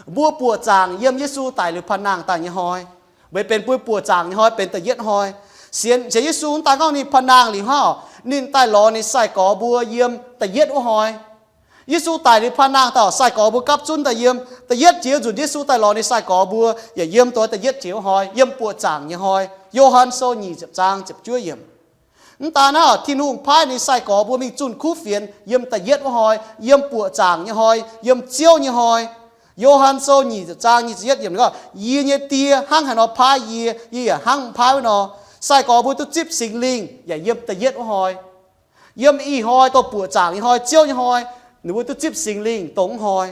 Mbuo buoqc zaangc yiem Yesu daic liuz paan-nangh daaih nyei hnoi, weic benx mbuo buoqc zaangc nyei hnoi benx da'yietv hnoi. Sienx, sienx Yesu mv daan gorngv ninh paan-nangh liuz hnangv, ninh daaih lorz ninh sai-gorx mbuo yiem da'yietv wuov hnoi. Yesu daic liuz paan-nangh daaih, sai-gorx mbuo gapv zunv daaih yiem. Da'yietv jiex nzunc Yesu daaih lorz ninh sai-gorx mbuo yaac yiem dongh da'yietv jiex wuov hnoi, yiem buoqc zaangc nyei hnoi. Yo^han Sou nyic ziepc zaang ziepc juov yiemc. Mv daan naaiv, Tin-Hungh paaiv ninh sai-gorx mbuo mingh zunh kuv fienx yiem da'yietv wuov hnoi, yiem buoqc zaangc nyei hnoi, yiem Ziouv nyei hnoi. Yo^han Sou nyic ziepc zaang nyic ziepc yietv yiemc gorngv, Yie nyei Die hnangv haaix nor paaiv yie, yie yaac hnangv paaiv wuov nor. Sai-gorx mbuo duqv zipv Singx Lingh yaac yiem da'yietv wuov hnoi. Yiem ih hnoi dongh buoqc zaangc nyei hnoi, Ziouv nyei hnoi, ninh mbuo duqv zipv Singx Lingh dongh wuov hnoi.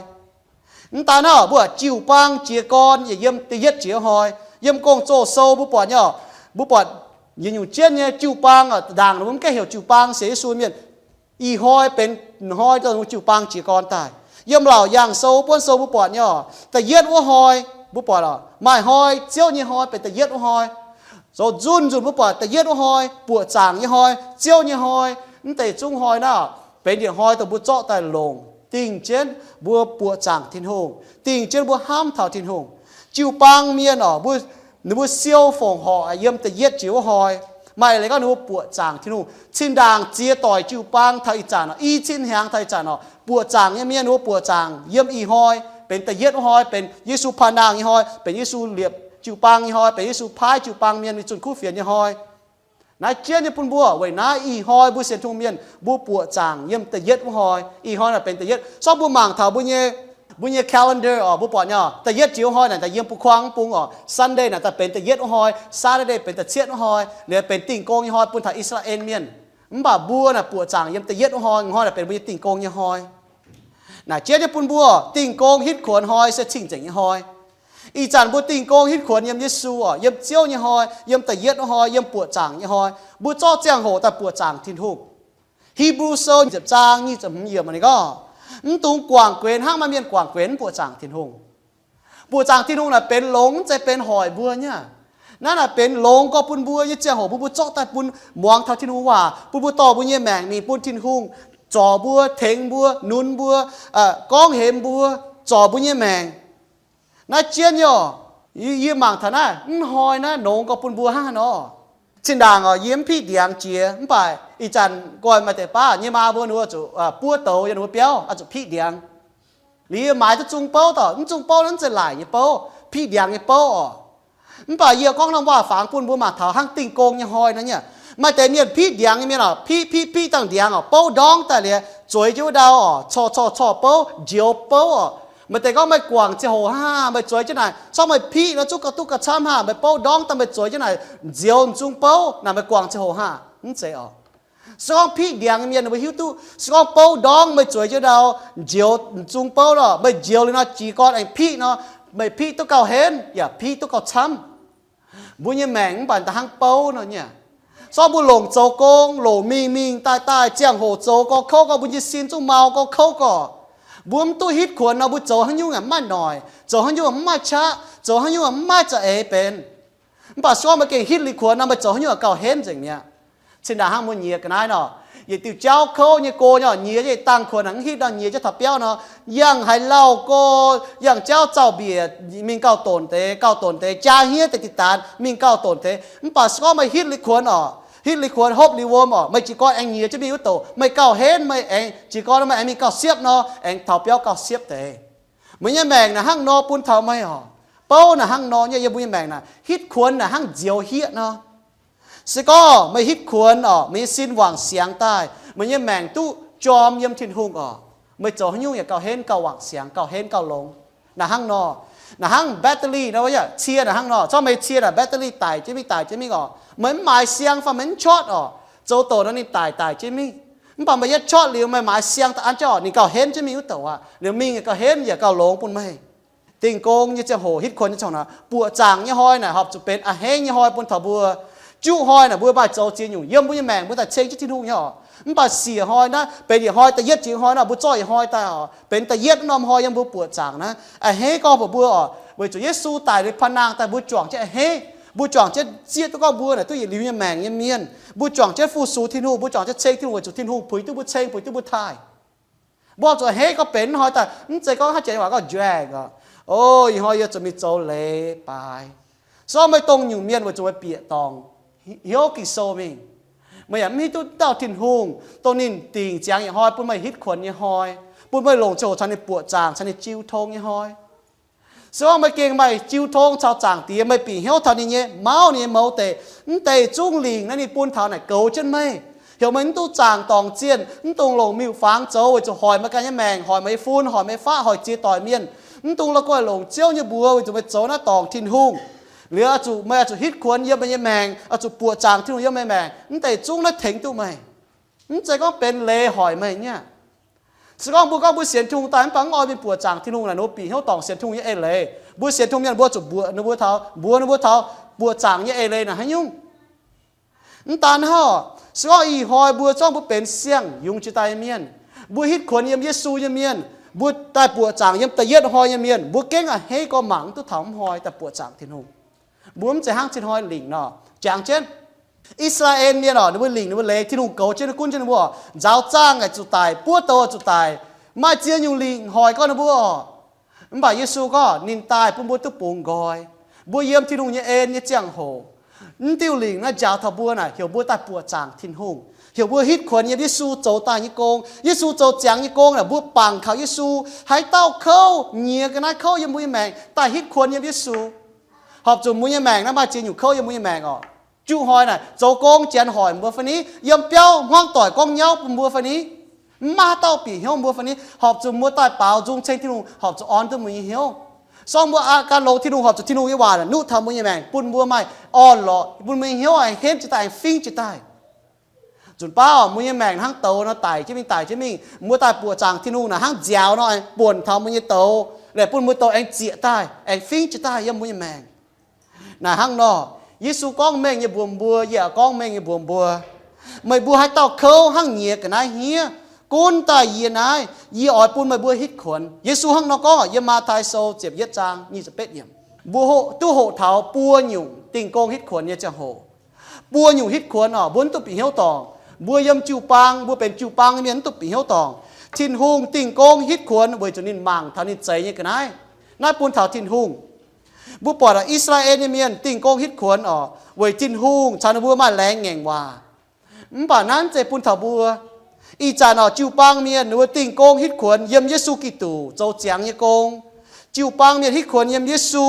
Mv daan naaiv, mbuo jiu-baang jiez gorn yaac yiem da'yietv jiex wuov hnoi. Yiem Gong-Zoh Sou mbuo buatc nyei, mbuo buatc yietc nyungc jienv nyei jiu-baang, ndaangc ninh mbuo mv gaengh heuc jiu-baang sienx Yesu mienh. Ih hnoi benx hnoi dongh jiu-baang jiez gorn daaih. Yiem Laauc Yaangh Sou, Buonv Sou mbuo buatc nyei, da'yietv wuov hnoi, mbuo buatc maaih hnoi, Ziouv nyei hnoi benx da'yietv wuov hnoi. Zoux nzunc nzunc mbuo buatc da'yietv wuov hnoi, buoqc zaangc nyei hnoi, Ziouv nyei hnoi. Mv deix zungv hnoi naaiv benx yietc hnoi dongh mbuo zorqv daaih longc, dingh jienv mbuo buoqc zaangc Tin-Hungh, dingh jienv mbuo hnamv taux Tin-Hungh. Jiu-baang mienh orqc, mbuo, ninh mbuo siou fongc horc yiem da'yietv jiex wuov hnoi. Maaih leiz gorngv ninh mbuo buoqc zaangc Tin-Hungh. Zinh ndaangc ziex doic jiu-baang taux ih zanc orqc, i cin hnyangx taux ih zanc orqc, buoqc zaangc nyei mienh ninh mbuo buoqc zaangc yiem ih hnoi, benx da'yietv wuov hnoi, benx Yesu paan-nangh nyei hnoi, benx Yesu liepc jiu-baang nyei hnoi, benx Yesu paaiv jiu-baang mienh mingh zunh kuv fienx nyei hnoi. Naaiv jienv nyei bun mbuo weic naaiv ih hnoi mbuo sienx Tin-Hungh mienh mbuo buoqc zaangc yiem da'yietv wuov hnoi. Ih hnoi naaic benx da'yietv. Sortv mbuo mangc taux mbuo nyei, mbuo nyei calendar orqc, mbuo buatc nyei, da'yietv jiex wuov hnoi naaic daaih yiem bu kuang mv bung orqc, Sunday naaic daaih benx da'yietv wuov hnoi, Saturday benx da'cietv wuov hnoi, liuz benx Dingh Gong nyei hnoi bun taux I^saa^laa^en Mienh. Mv baac mbuo naaic buoqc zaangc yiem da'yietv wuov hnoi, hnoi naaic benx mbuo nyei Dingh Gong nyei hnoi. Naaic jienv nyei bun mbuo, Dingh Gong hitv kuonx hnoi se cing-nzengc nyei hnoi. Ih zanc mbuo Dingh Gong hitv kuonx yiem Yesu orqc, yiem Ziouv nyei hnoi, yiem da'yietv wuov hnoi, yiem buoqc zaangc nyei hnoi. Mbuo zorqv ziangh hoc daaih buoqc zaangc Tin-Hungh. Hipv^lu Sou nyic ziepc zaang nyic ziepc hmz yiemc ninh gorngv, mv dungx guangc guenx hnangv maaih mienh guangc guenx mv buoqc zaangc Tin-Hungh. Buoqc zaangc Tin-Hungh naaic benx longx, mv zeiz benx hoic mbuo nyei aqv. Naaiv naaic benx longx gorx bun mbuo nyei ziangh hoc, bun mbuo zorqv daaih bun muangx taux Tin-Hungh waac, bun mbuo dorh mbuo nyei maengc mingh bun Tin-Hungh zorc mbuo, tengx mbuo, nunc mbuo, gorngv hemx mbuo, zorc mbuo nyei maengc. Naaiv jienv nyei oc. Yie mangc taux naaiv, mv hnoi naaiv longx gorx bun mbuo hnangv haaix nor. Zinh ndaangc oc, yie mv piqv ndiangx jiex, mv baac ih zanc nqoi maaih deix baav nyei maa mbuo, ninh mbuo zuqc buov douz yiem ninh mbuo biauv, oix zuqc piqv ndiangx. Liuz yie maaiz duqv zung bouv dorh, mv zung bouv naaiv mv zeiz laaic nyei bouv, piqv ndiangx nyei bouv oc. Mv baac yie gorngv norm waac-fangx bun mbuo mangc taux hnangv dingh gong nyei hnoi nor nyei. Maaih deix mienh piqv ndiangx nyei mienh oc, piqv piqv piqv dangh ndiangx oc, bouv ndorngv daaih liuz, zueiz jienv wuov ndau oc, corc corc corc bouv, njoux bouv oc. Maaih deix gorngv meih guangc ziangh hoc hnangv, meih zueiz jienv naaic, corc meih piqv nor zuqc gauh duqv gauh camv hnangv, meih bouv ndorngv daaih meih zueiz jienv naaic, nzioux m'zung bouv naaic, meih guangc ziangh hoc hnangv, mv zeiz oc. Se gorngv piqv ndiangx nyei mienh ninh mbuo hiuv duqv, se gorngv bouv ndorngv meih zueiz jienv ndau, njoux m'zung bouv nor, meih njoux liuz nor jiez gorn aengx piqv nor, meih piqv duqv gauh henv yaac piqv duqv gauh camv. Mbuo nyei maengc mv baac da'hnangv bouv nor nyei. Se gorngv mbuo longc zoux gong, longc mingh mingh daaih daaih, ziangh hoc zoux gorx kouv gorx, mbuo nyei sin zungv mau gorx kouv gorx, mbuo mv duqv hitv kuonx nor, mbuo zoux haaix nyungc yaac mv maaih noic, zoux haaix nyungc yaac mv maaih qaqv, zoux haaix nyungc yaac mv maaih za'eix benx. Mv baac se gorngv meih gengh hitv liuz kuonx nor, meih zoux haaix nyungc yaac gauh henv nzengc mi'aqv. Cin ndaangc hnangv mbuo nyiex ga'naaiv nor, yietc diuh jauv kouv nyei go nor, nyiex jienv dangh kuonx hnangv hitv nor, nyiex jienv taux biauv nor, yangh haaix lauh go, yangh jauv zaux mbiec mingh gauh donc deix, gauh donc deix, jaa hniev deix diqc daanx mingh gauh donc deix. Mv baac se gorngv meih hitv liuz kuonx oc, hitv liuz kuonx hopv liuz wuom oc, meih jiez gorn aengx nyiex jienv mingh wuov douc, meih gauh henv, meih aengx jiez gorn meih aengx mingh gauh siepv nor, aengx taux biauv gauh siepv deix. Meih nyei maengc naaic hnangv nor bun taux meih oc. Bouv naaic hnangv nor nyei, yiem mbuo nyei maengc naaic hitv kuonx naaic hnangv nzioux hieqv nor. Se gorngv meih hitv kuonx oc, meih nyei sin wangc siangx daaih, meih nyei maengc duqv jorm yiem Tin-Hungh oc, meih zoux haaix nyungc yaac gauh henv gauh wangc siangx, gauh henv gauh longx. Naaic hnangv nor, naaic hnangv battery nor, cie naaic hnangv nor, zorqv meih cie naaic battery daic jienv mingh, daic jienv mingh oc, meih mv maaiz siang fai meih mv qotv oc, zoux doqc nor ninh daic daic jienv mingh. Mv baac meih yietv qotv liuz meih maaiz siang daaih an jienv oc, ninh gauh henv jienv mingh wuov douc aqv. Liuz mingh yaac gauh henv yaac gauh longx bun meih. Dingh gong nyei ziangh hoc hitv kuonx nyei ziangh hoc naaic, buoqc zaangc nyei hnoi naaic horpc zuqc benx a'hneiv nyei hnoi bun taux mbuo. Juqv hnoi naaic mbuo maaih zoux ziex nyungc yiem mbuo nyei maengc mbuo daaih ceng jienv Tin-Hungh nyei oc. Mv baac siec hnoi naaiv benx yietc hnoi da'yietv jiex hnoi naaic, mbuo zorqv yietc hnoi daaih oc, benx da'yietv norm hnoi yiem mbuo buoqc zaangc naaiv. A'hneiv gorngv mbuox mbuo oc, weic zuqc Yesu daic liuz paan-nangh daaih mbuo juangc jienv a'hneiv. Mbuo juangc jienv zieqv duqv gorngv mbuo naaic duqv yietc liuz nyei maengc nyei mienh. Mbuo juangc jienv fu-sux Tin-Hungh, mbuo juangc jienv ceng Tin-Hungh weic zuqc Tin-Hungh puix duqv mbuo, ceng puix duqv mbuo taaih. Mbuo zuqc a'hneiv gorngv benx hnoi daaih, mv zeiz gorngv hnangv janx waac gorngv drag oc. O, ih hnoi yie zuqc mingh zoux leiz baaix. Se gorngv meih dongh nyungc mienh weic zuqc meih bieqc dorngc, hnyouv Ging-Sou mingh, meih yaac mv hiuv duqv dauh Tin-Hungh dongh ninh dingc ziangx yietc hnoi bun meih hitv kuonx nyei hnoi, bun meih longc ziangh hoc caux ninh buoqc zaangc, caux ninh jiu tong nyei hnoi. Se gorngv meih gengh maaih jiu tong caux Zaangc Diex, meih bieqc hnyouv taux ninh nyei mauv, ninh nyei mouz deic, mv deix zungv lingc naaiv ninh bun taux naaic goux jienv meih, heuc meih mv dungx zaangc dorngc zienh, mv dungx longc miuc-fangx zoux weic zuqc hoic meih ganh nyei maengc, hoic meih nyei fun, hoic meih nyei faqv, hoic ziex doic mienh. Mv dungx la'guaih longc Ziouv nyei mbuox weic zuqc meih zoux naaiv dorngc Tin-Hungh. Liuz oix zuqc, meih oix zuqc hitv kuonx yiem meih nyei maengc, oix zuqc buoqc zaangc Tin-Hungh yiem meih maengc. Mv deix zungv naaiv tengx duqv meih. Mv zeiz gorngv benx leiz hoic meih nyei aqv. Se gorngv mbuo gorngv mbuo sienx Tin-Hungh daaih mv baac mv oix mingh buoqc zaangc Tin-Hungh naaic, ninh mbuo bieqc hnyouv dorngc sienx Tin-Hungh nyei eix leiz. Mbuo sienx Tin-Hungh mienh mbuo zuqc mbuoqc ninh mbuo taux, mbuox ninh mbuo taux buoqc zaangc nyei eix leiz naaic haaix nyungc. Mv daan hnangv, se gorngv ih hnoi mbuo zorqv mbuo benx siang-yungz jiex daaih nyei mienh, mbuo hitv kuonx yiem Yesu nyei mienh, mbuo daaih buoqc zaangc yiem da'yietv hnoi nyei mienh, mbuo gengh a'hneiv gorngv mangc mv duqv taux mv hnoi daaih buoqc zaangc Tin-Hungh. Mbuo mv zeiz hnangv cin hnoi lingc nor. Jangx jienv I^saa^laa^en Mienh oc, ninh mbuo lingc ninh mbuo leiz, Tin-Hungh goux jienv ninh, gunv jienv ninh mbuo oc. Nzaaux zaangh aengx zuqc daic, buov douz zuqc daic, maaih ziex nyungc lingc hoic gorngv ninh mbuo oc. Mv baac Yesu gorngv ninh daaih bun mbuo duqv bungx nqoi. Mbuo yiem Tin-Hungh nyei en nyei ziangh hoc, mv diuh lingc naaiv njaaux taux mbuo naaic, heuc mbuo daaih buoqc zaangc Tin-Hungh, heuc mbuo hitv kuonx yiem Yesu zoux daaih nyei gong. Yesu zoux ziangx nyei gong naaic, mbuo bangc kaux Yesu. Haaix dauh kouv, nyiex ga'naaiv kouv yiem mbuo nyei maengc, daaih hitv kuonx yiem Yesu. Horpc zuqc mbuo nyei maengc naaiv maaih ziex nyungc kouv yiem mbuo nyei maengc oc. Juqv hnoi naaic zoux gong janx hoic mbuo fai ni, yiem biauv hmuangv doic gorngv nyauv bun mbuo fai ni, mv maaih haaix dauh bieqc hnyouv mbuo fai ni, horpc zuqc mbuo daaih baaux nzung ceng Tin-Hungh, horpc zuqc orn duqv mbuo nyei hnyouv. Se gorngv mbuo gan longx Tin-Hungh, horpc zuqc Tin-Hungh nyei waac nuqv taux mbuo nyei maengc, bun mbuo maaih orn-lorqc, bun mbuo nyei hnyouv aengx henv jiez daaih, aengx fingv jiez daaih. Nzunc baav mbuo nyei maengc hnangv douz nor, daic jienv mingh, daic jienv mingh. Mbuo daaih buoqc zaangc Tin-Hungh naaic hnangv nziaaux nor, aengx buonc taux mbuo nyei douz, laeh bun mbuo douz aengx zieqc daaih, aengx fingv jiez daaih yiem mbuo nyei maengc. Naaic hnangv nor, Yesu gorngv mengh nyei mbuox mbuo, yie gorngv mengh nyei mbuox mbuo, meih mbuo haaix dauh kouv hnangv nyiex ga'naaiv hniev, Gunv daaih yie naaiv, yie oix bun meih mbuo hitv kuonx. Yesu hnangv nor gorngv yiem Matv^tai Sou ziepc yietv zaang nyic ziepc betv yiemc. Mbuo duqv hoqc taux buo nyungc dingh gong hitv kuonx nyei ziangh hoc. Buo nyungc hitv kuonx oc, mbuo mv duqv bieqc hnyouv dorngc. Mbuo yiem jiu-baang, mbuo benx jiu-baang nyei mienh mv duqv bieqc hnyouv dorngc. Tin-Hungh dingh gong hitv kuonx weic zuqc ninh mangc taux ninh zeix nyei ga'naaiv. Naaiv bun taux Tin-Hungh. Mbuo buatc oc, I^saa^laa^en nyei mienh dingh gong hitv kuonx oc, weic Tin-Hungh caux ninh mbuo maaih laengz ngaengc waac. Mv baac naaiv mv zeiz bun taux mbuo. Ih zanc oc, jiu-baang mienh ninh mbuo dingh gong hitv kuonx yiem Yesu Giduc zoux ziangx nyei gong. Jiu-baang mienh hitv kuonx yiem Yesu.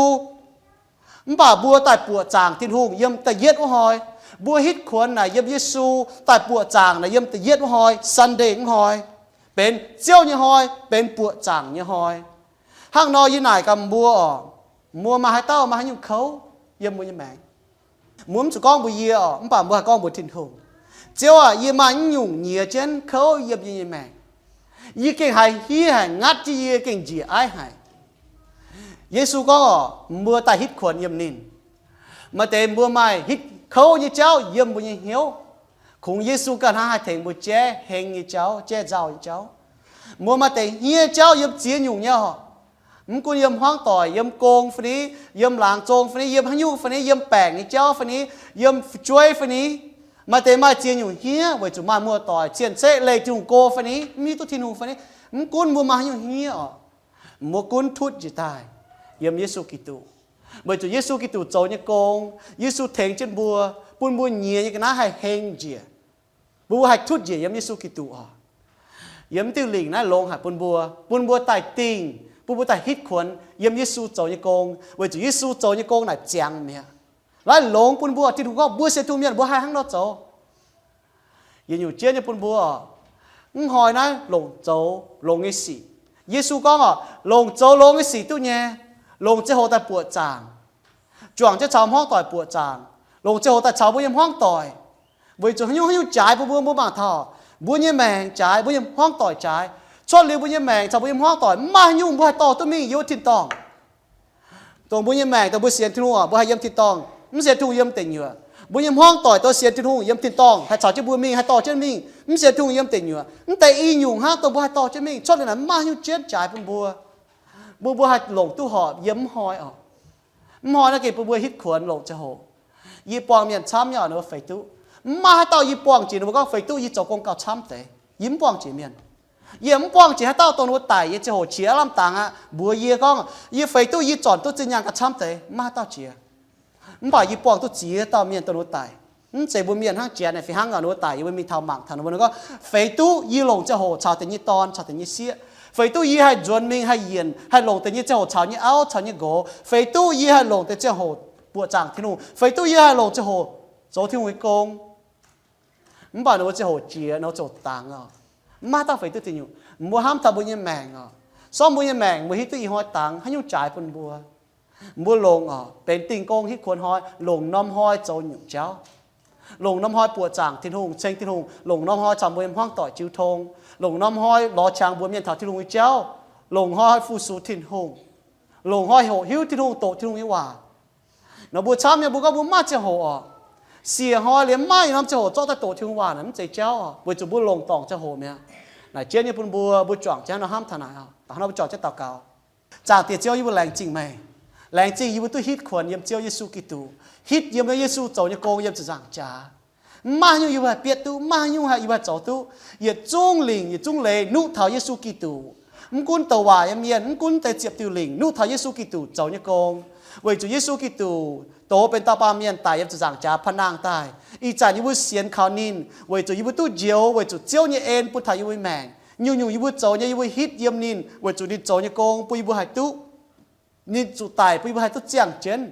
Mv baac mbuo daaih buoqc zaangc Tin-Hungh yiem da'yietv wuov hnoi. Mbuo hitv kuonx naaic yiem Yesu, daaih buoqc zaangc naaic yiem da'yietv wuov hnoi, Sunday wuov hnoi, benx Ziouv nyei hnoi, benx buoqc zaangc nyei hnoi. Hnangv nor yie naaic gaax mbuo oc, mbuo maaih haaix dauh maaih haaix nyungc kouv yiem mbuo nyei maengc? Mbuo mv zuqc gorngv mbuox yie oc, mv baac mbuo haih gorngv mbuox Tin-Hungh, Ziouv aac, yie maaih naaiv nyungc nyiex jienv kouv yiem yie nyei maengc. Yie gengh haiz hiev haic, ngatv jienv yie gengh njiec aiv haic. Yesu gorngv oc, mbuo daaih hitv kuonx yiem ninh. Maaih deix mbuo maaih hitv kouv nyei jauv yiem mbuo nyei hnyouv. Kungx Yesu ganh hnangv haih tengx mbuo jaiv heng nyei jauv, jaiv nzauh nyei jauv. Mbuo maaih deix hniev jauv yiem ziex nyungc nyei oc. Mv gunv yiem hmuangv doic, yiem gong fai ni, yiem laangz zong fai ni, yiem haaix nyungc fai ni, yiem baengc nyei jauv fai ni, yiem fu'jueiv fai ni. Maaih deix maaih ziex nyungc hniev weic zuqc maaih muoz-doic cien-ceqv leih Tin-Hungh go fai ni, mv hiuv duqv Tin-Hungh fai ni. Mv gunv mbuo maaih haaix nyungc hniev oc, mbuo gunv tutv njiec daaih yiem Yesu Giduc. Weic zuqc Yesu Giduc zoux nyei gong, Yesu tengx jienv mbuo, bun mbuo nyiex nyei ga'naaiv haih heng njiec. Mbuo mbuo haih tutv njiec yiem Yesu Giduc oc. Yiem diuh lingc naaiv longx haic bun mbuo, bun mbuo daaih dingh, bun mbuo daaih hitv kuonx yiem Yesu zoux nyei gong, weic zuqc Yesu zoux nyei gong naaic ziangx mi'aqv. Naaiv longx bun mbuo. Tin-Hungh gorngv mbuo sienx Tin-Hungh mienh mbuo haih hnangv nor zoux. Yietc nyungc jienv nyei bun mbuo, mv hnoi naaiv longc zoux longx nyei sic. Yesu gorngv oc, longc zoux longx nyei sic duqv nyei, longc ziangh hoc daaih buoqc zaangc, juangc jienv caux hmuangv doic buoqc zaangc, longc ziangh hoc daaih caux mbuo nyei hmuangv doic. Weic zuqc haaix nyungc haaix nyungc jaaix bun mbuo, mbuo mangc taux mbuo nyei maengc jaaix, mbuo nyei hmuangv doic jaaix. Cuotv liuz mbuo nyei maengc caux mbuo nyei hmuangv doic, mv maaih haaix nyungc mbuo haih dorh duqv mingh yiem wuov tin-dorngh. Dongh mbuo nyei maengc, dongh mbuo sienx Tin-Hungh oc, mbuo haih yiem tin-dorngh, mv sienx Tin-Hungh yiem deic nyuoqc. Mbuo nyei hmuangv doic, dongh sienx Tin-Hungh yiem tin-dorngh, haih caux jienv mbuo mingh, haih dorh jienv mingh, mv sienx Tin-Hungh yiem deic nyuoqc. Mv deix i nyungc hnangv dongh mbuo haih dorh jienv mingh. Cuotv liuz naaic mv maaih haaix nyungc jienv jaaix bun mbuo. Mbuo, mbuo haih longc duqv horpc yiem mv hnoi oc. Mv hnoi naaiv gengh bun mbuo hitv kuonx longc ziangh hoc. Yie buangh mienh camv nyei oc, ninh mbuo feix duqv. Mv maaih haaix dauh yie buangh jiex ninh mbuo gorngv feix duqv yie zoux gong gauh camv deix. Yie mv buangh jiex mienh. Yie mv buangh jiex haaix dauh dongh ninh mbuo daic nyei ziangh hoc qiex lamh dangx aqv, mbuox yie gorngv, yie feix duqv yie zornc duqv zinh nyaanh gauh camv deix, mv maaih haaix dauh jiex. Mv baac yie buangh duqv ziex dauh mienh dongh ninh mbuo daic. Mv zeiz mbuo mienh hnangv jiex naaic fih hnangv oc, ninh mbuo daic yie mbuo mingh taux mangc taux ninh mbuo, ninh gorngv, feix duqv yie longc ziangh hoc caux deix nyei dorn caux deix nyei sieqv. Feix duqv yie haih nzuonx mingh haih yienc, haih longc deix nyei ziangh hoc caux nyei auv caux nyei nqox. Feix duqv yie haih longc deix ziangh hoc buoqc zaangc Tin-Hungh. Feix duqv yie haih longc ziangh hoc zoux Tin-Hungh nyei gong. Mv baac ninh mbuo ziangh hoc jiex, ninh mbuo ziangh hoc dangx oc. Mv maaih dauh feix duqv deix nyungc. Mbuo hnamv taux mbuo nyei maengc oc. Sortv mbuo nyei maengc, mbuo hiuv duqv ih hnoi dangx haaix nyungc jaaix bun mbuo. Mbuo longc oc, benx dingh gong hitv kuonx hnoi, longc norm hnoi zoux nyungc jauv. Longc norm hnoi buoqc zaangc Tin-Hungh, ceng Tin-Hungh, longc norm hnoi caux mbuo nyei hmuangv doic jiu tong, longc norm hnoi lorz qangx mbuox mienh taux Tin-Hungh nyei jauv, longc hnoi fu-sux Tin-Hungh, longc hnoi hoqc hiuv Tin-Hungh, doqc Tin-Hungh nyei waac. Nor mbuo camv nyei, mbuo gorngv mbuo mv maaih ziangh hoc oc. Siec hnoi liemh mv maaih norm ziangh hoc zorqv daaih doqc Tin-Hungh waac naaic mv zeiz jauv oc, weic zuqc mbuo longc dorngc ziangh hoc mi'aqv. Naaic jienv nyei bun mbuo, mbuo juangc jienv nor hnamv taux naaic oc. Hnangv nor mbuo juangc jienv daux gaux. Zaangc Diex Ziouv, yie mbuo laengz zingh meih. Laengz zingh yie mbuo duqv hitv kuonx yiem Ziouv Yesu Giduc, hitv yiem Yesu zoux nyei gong yiem ziepc nzaangc jaax. Mv maaih haaix nyungc yie mbuo haih bietv duqv, mv maaih haaix nyungc haih yie mbuo haih zoux duqv. Yietc zungv lingc, yietc zungv leiz nuqv taux Yesu Giduc. Mv gunv douc waac nyei mienh, mv gunv deix ziepc diuh lingc, nuqv taux Yesu Giduc zoux nyei gong. Weic zuqc Yesu Giduc doz benx dauh baamh mienh daic yiem ziepc nzaangc jaax paan nangh daaih. Ih zanc yie mbuo sienx kaux ninh, weic zuqc yie mbuo duqv njoux weic zuqc Ziouv nyei en bun taux yie mbuo nyei maengc. Nyungc-nyungc yie mbuo zoux nyei, yie mbuo hitv yiem ninh, weic zuqc ninh zoux nyei gong bun yie mbuo haih duqv. Ninh zuqc daic bun yie mbuo haih duqv ziangh jienv.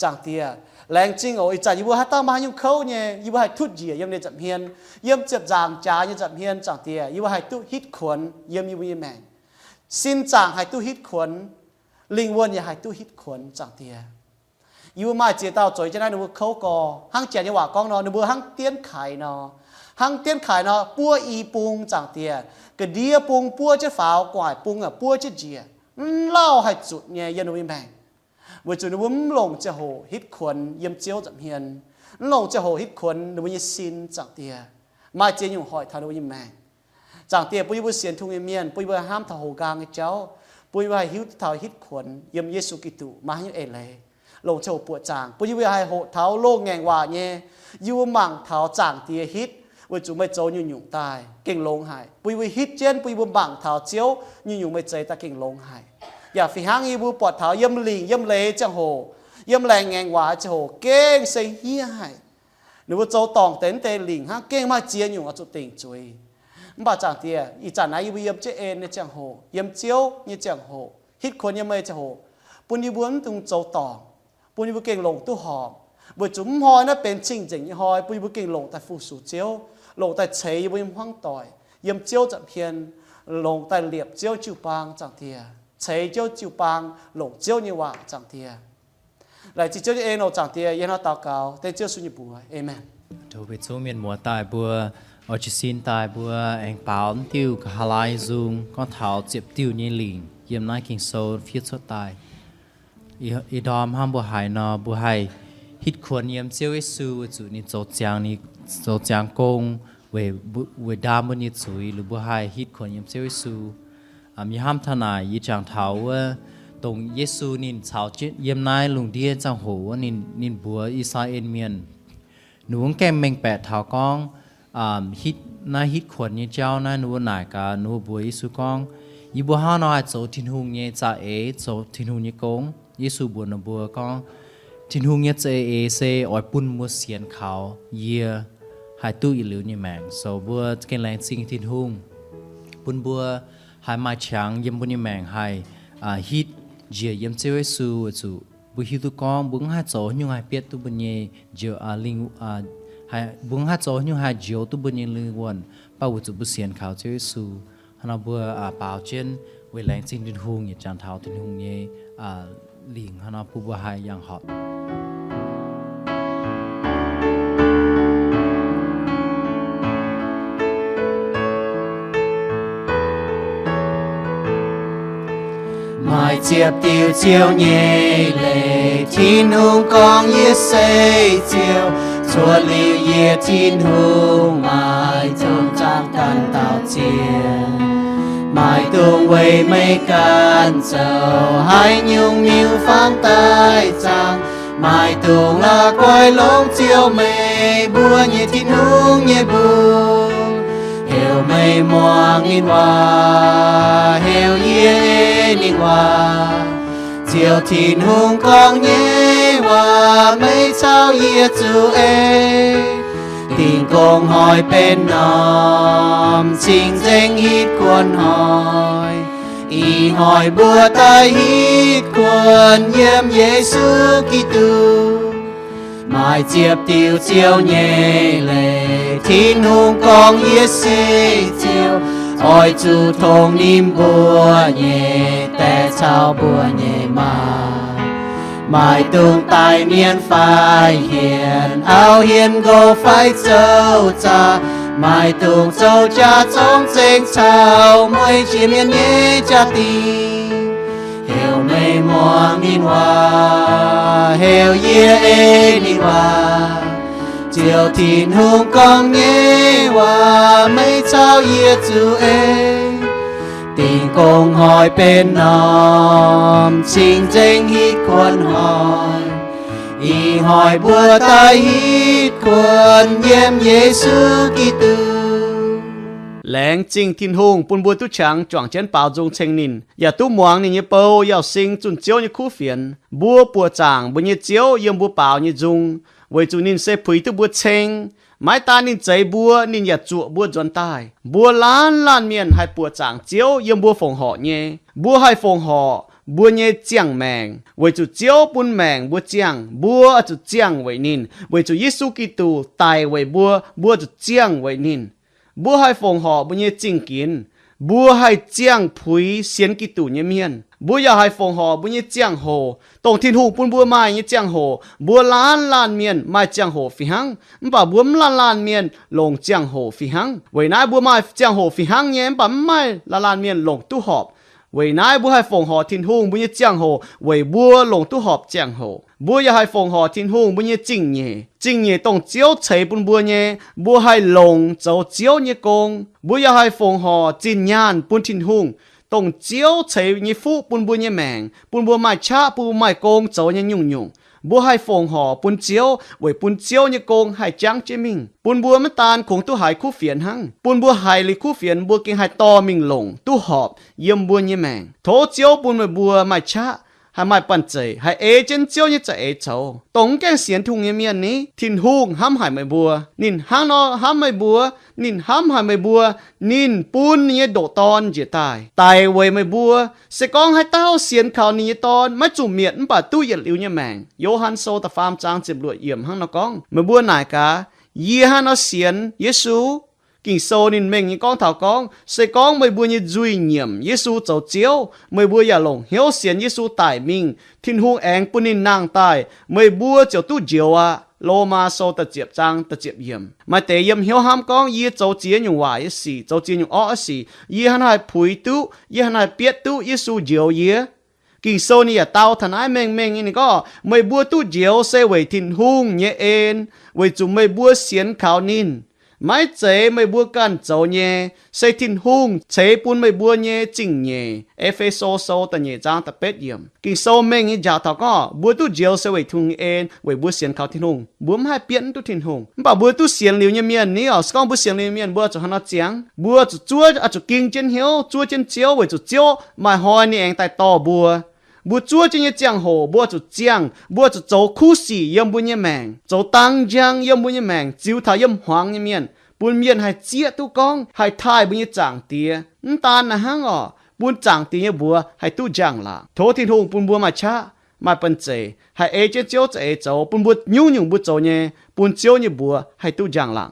Zaangc Diex, laengz zingh oc. Ih zanc yie mbuo haaix dauh maaih haaix nyungc kouv nyei, yie mbuo haih tutv njiec yiem ninh nza'hmien. Yiem ziepc nzaangc jaax nyei nza'hmien, Zaangc Diex, yie mbuo haih duqv hitv kuonx yiem yie mbuo nyei maengc. Sin zaangc haih duqv hitv kuonx, lingh wuonh yaac haih duqv hitv kuonx, Zaangc Diex. Yie mbuo maaih ziex dauh zueiz jienv naaiv ninh mbuo kouv gorx, hnangv Janx nyei waac gorngv nor, ninh mbuo hnangv dienv kaix nor. Hnangv dienv kaix nor, buov i bung, Zaangc Diex, ga'ndiev bung buov jienv faaux, gu'nguaaic bung yaac buov jienv njiec. Mv lauh haih zutc nyei yiem ninh mbuo nyei maengc. Weic zuqc ninh mbuo mv longc ziangh hoc hitv kuonx yiem Ziouv nza'hmien, mv longc ziangh hoc hitv kuonx ninh mbuo nyei sin, Zaangc Diex. Maaih ziex nyungc hoic taux ninh mbuo nyei maengc. Zaangc Diex, bun yie mbuo sienx Tin-Hungh nyei mienh, bun yie mbuo haih hnamv taux hoqc nqaang nyei jauv, bun yie mbuo haih hiuv duqv taux hitv kuonx yiem Yesu Giduc maaih haaix nyungc eix leiz, longc ziangh hoc buoqc zaangc, bun yie mbuo haih hoqc taux loz-hnoi ngaengc waac nyei. Yie mbuo mangc taux Zaangc Diex hitv, weic zuqc meih zoux nyungc-nyungc daaih gengh longx haic. Bun yie mbuo hitv jienv, bun yie mbuo mangc taux Ziouv nyungc-nyungc meih zeix daaih gengh longx haic. Yaac fih hnangv yie mbuo buatc taux yiem lingc yiem leiz ziangh hoc, yiem laengz ngaengc waac ziangh hoc gengh se hniev haic. Ninh mbuo zoux dorngc deix wuov deix lingc hnangv, gengh maaih ziex nyungc oix zuqc dingc zuiz. Mv baac Zaangc Diex, ih zanc naaiv yie mbuo yiem jienv en nyei ziangh hoc, yiem Ziouv nyei ziangh hoc, hitv kuonx yiem meih ziangh hoc, bun yie mbuo mv dungx zoux dorngc, bun yie mbuo gengh longc duqv horpc, weic zuqc mv hnoi naaiv benx cing-nzengc nyei hnoi, bun yie mbuo gengh longc daaih fu-sux Ziouv, longc daaih ceix yie mbuo nyei hmuangv doic yiem Ziouv nza'hmien, longc daaih liepc Ziouv jiu-baang, Zaangc Diex, ceix Ziouv jiu-baang, longc Ziouv nyei waac, Zaangc Diex. Laengz zingh Ziouv nyei en oc, Zaangc Diex, yie hnangv naaiv daux gaux dengv Ziouv Yesu nyei mbuox. Aamen. Tov mbuo zungv mienh muoz daaih mbuo, oix jiez sin daaih mbuo aengx baaux diuh Gaa^laa^laa^ye Nzung gorngv taux ziepc diuh nyei lingc yiem naaiv Ging-Sou fiev cuotv daaih. Ih ndorm hnangv mbuo haiz nor, mbuo haih hitv kuonx yiem Ziouv Yesu weic zuqc ninh zoux ziangx, ninh zoux ziangx gong weic, weic ndaam mbuo nyei zuiz, liuz mbuo haih hitv kuonx yiem Ziouv Yesu. Yie hnamv taux naaic, yie jangx taux wuov, dongh Yesu ninh caux jienv yiem naaiv lungh ndiev ziangh hoc wuov, ninh, ninh mbuox I^saa^laa^en Mienh, ninh mbuo mv gaengh mengh baeqc taux gorngv, hitv, naaiv hitv kuonx nyei jauv naaiv, ninh mbuo naaic gaax, ninh mbuo mbuox Yesu gorngv, yie mbuo hnangv nor haih zoux Tin-Hungh nyei za'eix, zoux Tin-Hungh nyei gong? Yesu mbuox ninh mbuo gorngv, Tin-Hungh nyei za'eix se oix bun mbuo sienx kaux yie haih duqv yietc liuz nyei maengc. So mbuo gengh laengz zingh Tin-Hungh bun mbuo haih maaih qangx yiem mbuo nyei maengc haih hitv njiec yiem Ziouv Yesu weic zuqc mbuo hiuv duqv gorngv mbuo mv haih zoux nyungc haih bietv duqv mbuo nyei njoux, mbuo mv haih zoux nyungc haih njoux duqv mbuo nyei lingh wuonh, mv baac weic zuqc mbuo sienx kaux Ziouv Yesu. Hnangv nor mbuo baaux jienv weic laengz zingh Tin-Hungh, yietc jangx taux Tin-Hungh nyei lingc, hnangv nor bun mbuo haih yangh horpc. Maaih ziepc diuc Ziouv nyei leiz, Tin-Hungh gorngv, yie se Ziouv. Cuotv liuz yie, Tin-Hungh maaih zungv zaangc ganh dauh zien. Maaih dungx weic meih ganh zoux haaix nyungc miuc-fangx daaih zaangc. Maaih dungx la'guaih longc Ziouv meih mbuo nyei Tin-Hungh nyei mbungv, heuc meih muangx ninh waac, heuc yie ei ninh waac. Ziouv Tin-Hungh gorngv nyei waac meih caux yie zuqc ei. Dingh gong hnoi benx norm cing-nzengc hitv kuonx hnoi. Ih hnoi mbuo daaih hitv kuonx yiem Yesu Giduc. Maaih ziepc diuc Ziouv nyei leiz, Tin-Hungh gorngv, yie se Ziouv. Oix zuqc tongx ninh mbuo nyei daeh caux mbuo nyei maa. Maaih dungx daic mienh fai hienx, auv-hienh nqox fai zoux zaqc. Maaih dungx zoux jaax zorngv zengx caux mueiz jiex mienh nyei jaa-dingh. Heuc meih muangx ninh waac, heuc yie ei ninh waac. Ziouv Tin-Hungh gorngv nyei waac meih caux yie zuqc ei. Dingh gong hnoi benx norm cing-nzengc hitv kuonx hnoi. Ih hnoi mbuo daaih hitv kuonx yiem Yesu Giduc. Laengz zingh Tin-Hungh bun mbuo duqv qangx juangc jienv baaux nzung ceng ninh, yaac duqv muangx ninh nyei bou Yauz Sing zunh Ziouv nyei kuv fienx. Mbuo buoqc zaangc mbuo nyei Ziouv yiem mbuo baaux nyei nzung, weic zuqc ninh se puix duqv mbuo ceng. Maiv daan ninh zeix mbuo, ninh yaac zuoqc mbuo nzuonx daaih. Mbuo laanh laanh mienh haih buoqc zaangc Ziouv yiem mbuo fongc horc nyei. Mbuo haih fongc horc mbuo nyei ziangh maengc, weic zuqc Ziouv bun maengc mbuo ziangh, mbuo zuqc ziangh weic ninh. Weic zuqc Yesu Giduc daic weic mbuo, mbuo zuqc ziangh weic ninh. Mbuo haih fongc horc mbuo nyei zingh ginx, mbuo haih ziangh puix sienx Giduc nyei mienh. Mbuo yaac haih fongc horc mbuo nyei ziangh hoc, dongh Tin-Hungh bun mbuo maaih nyei ziangh hoc. Mbuo laanh laanh mienh maaih ziangh hoc fih hnangv, mv baac mbuo mv laanh laanh mienh longc ziangh hoc fih hnangv. Weic naaiv mbuo maaih ziangh hoc fih hnangv nyei, mv baac mv maaih laanh laanh mienh longc duqv horpc. Weic naaiv mbuo haih fongc horc Tin-Hungh mbuo nyei ziangh hoc weic mbuo longc duqv horpc ziangh hoc. Mbuo yaac haih fongc horc Tin-Hungh mbuo nyei zingh nyeic. Zingh nyeic dongh Ziouv ceix bun mbuo nyei, mbuo haih longc zoux Ziouv nyei gong. Mbuo yaac haih fongc horc zinh nyaanh bun Tin-Hungh, dongh Ziouv ceix nyei fuqv bun mbuo nyei maengc, bun mbuo maaih qaqv, bun mbuo maaih gong zoux nyei nyungc-nyungc. Mbuo haih fongc horc bun Ziouv weic bun Ziouv nyei gong haih jangv jienv mingh, bun mbuo maiv daan kungx duqv haiz kuv fienx hnangv, bun mbuo haiz liuz kuv fienx mbuo gengh haih dorh mingh longc duqv horpc yiem mbuo nyei maengc. Tov Ziouv bun meih mbuo maaih qaqv, haih maaih banh zeic, haih ei jienv Ziouv nyei za'eix coux. Dongh mv gaengh sienx Tin-Hungh nyei mienh ni, Tin-Hungh hnamv haic meih mbuo. Ninh hnangv nor hnamv meih mbuo. Ninh hnamv haic meih mbuo. Ninh bun ninh nyei ndoqc Dorn njiec daaih daic weic meih mbuo. Se gorngv haaix dauh sienx kaux ninh nyei Dorn maiv zuqc mietc mv baac duqv yietc liuz nyei maengc. Yo^han Sou da'faam zaang ziepc luoqc yiemc hnangv nor gorngv. Meih mbuo naaic gaax, yie hnangv nor sienx Yesu? Ging-Sou ninh mengh nyei gorngv taux gorngv, se gorngv meih mbuo nyei nzuih nyiemc Yesu zoux Ziouv, meih mbuo yaac longc hnyouv sienx Yesu daic mingh, Tin-Hungh aengx bun ninh nangh daaih, meih mbuo ziouc duqv njoux aqv. Lomaa Sou da'ziepc zaang da'ziepc yiemc. Maaih deix yiem hnyouv hnamv gorngv, yie zoux ziex nyungc waaic nyei sic, zoux ziex nyungc orqv nyei sic, yie hnangv naaiv haih puix duqv, yie hnangv naaiv haih bietv duqv Yesu njoux yie. Ging-Sou ninh yaac dau taux naaiv mengh mengh nyei, ninh gorngv, meih mbuo duqv njoux se weic Tin-Hungh nyei en, weic zuqc meih mbuo sienx kaux ninh. Maiv zeiz meih mbuo ganh zoux nyei, se Tin-Hungh ceix bun meih mbuo nyei zingh nyeic. E^fe^so Sou da'nyeic zaang da'betv yiemc. Ging-Sou mengh nyei njaaux taux gorngv mbuo duqv njoux se weic Tin-Hungh nyei en, weic mbuo sienx kaux Tin-Hungh. Mbuo mv haih bietv mv duqv Tin-Hungh. Mv baac mbuo duqv sienx liuz nyei mienh ni oc, se gorngv mbuo sienx liuz nyei mienh, mbuo zuqc hnangv nor ziangx. Mbuo zuqc zuov, oix zuqc ging jienv hnyouv, zuov jienv Ziouv, weic zuqc Ziouv maaih hnoi ninh aengx daaih dorh mbuo. Mbuo zuov jienv nyei ziangh hoc mbuo zuqc ziangh, mbuo zuqc zoux kuv sic yiem mbuo nyei maengc, zoux dang njang yiem mbuo nyei maengc, ziux taux yiem hmuangx nyei mienh, bun mienh haih zieqv duqv gorngv haih taaih mbuo nyei Zaangc Diex. Mv daan naaiv hnangv oc, bun Zaangc Diex nyei mbuox haih duqv njang-laangc. Tov Tin-Hungh bun mbuo maaih qaqv, maaih banh zeic, haih ei jienv Ziouv za'eix zoux, bun mbuo nyungc-nyungc mbuo zoux nyei, bun Ziouv nyei mbuox haih duqv njang-laangc.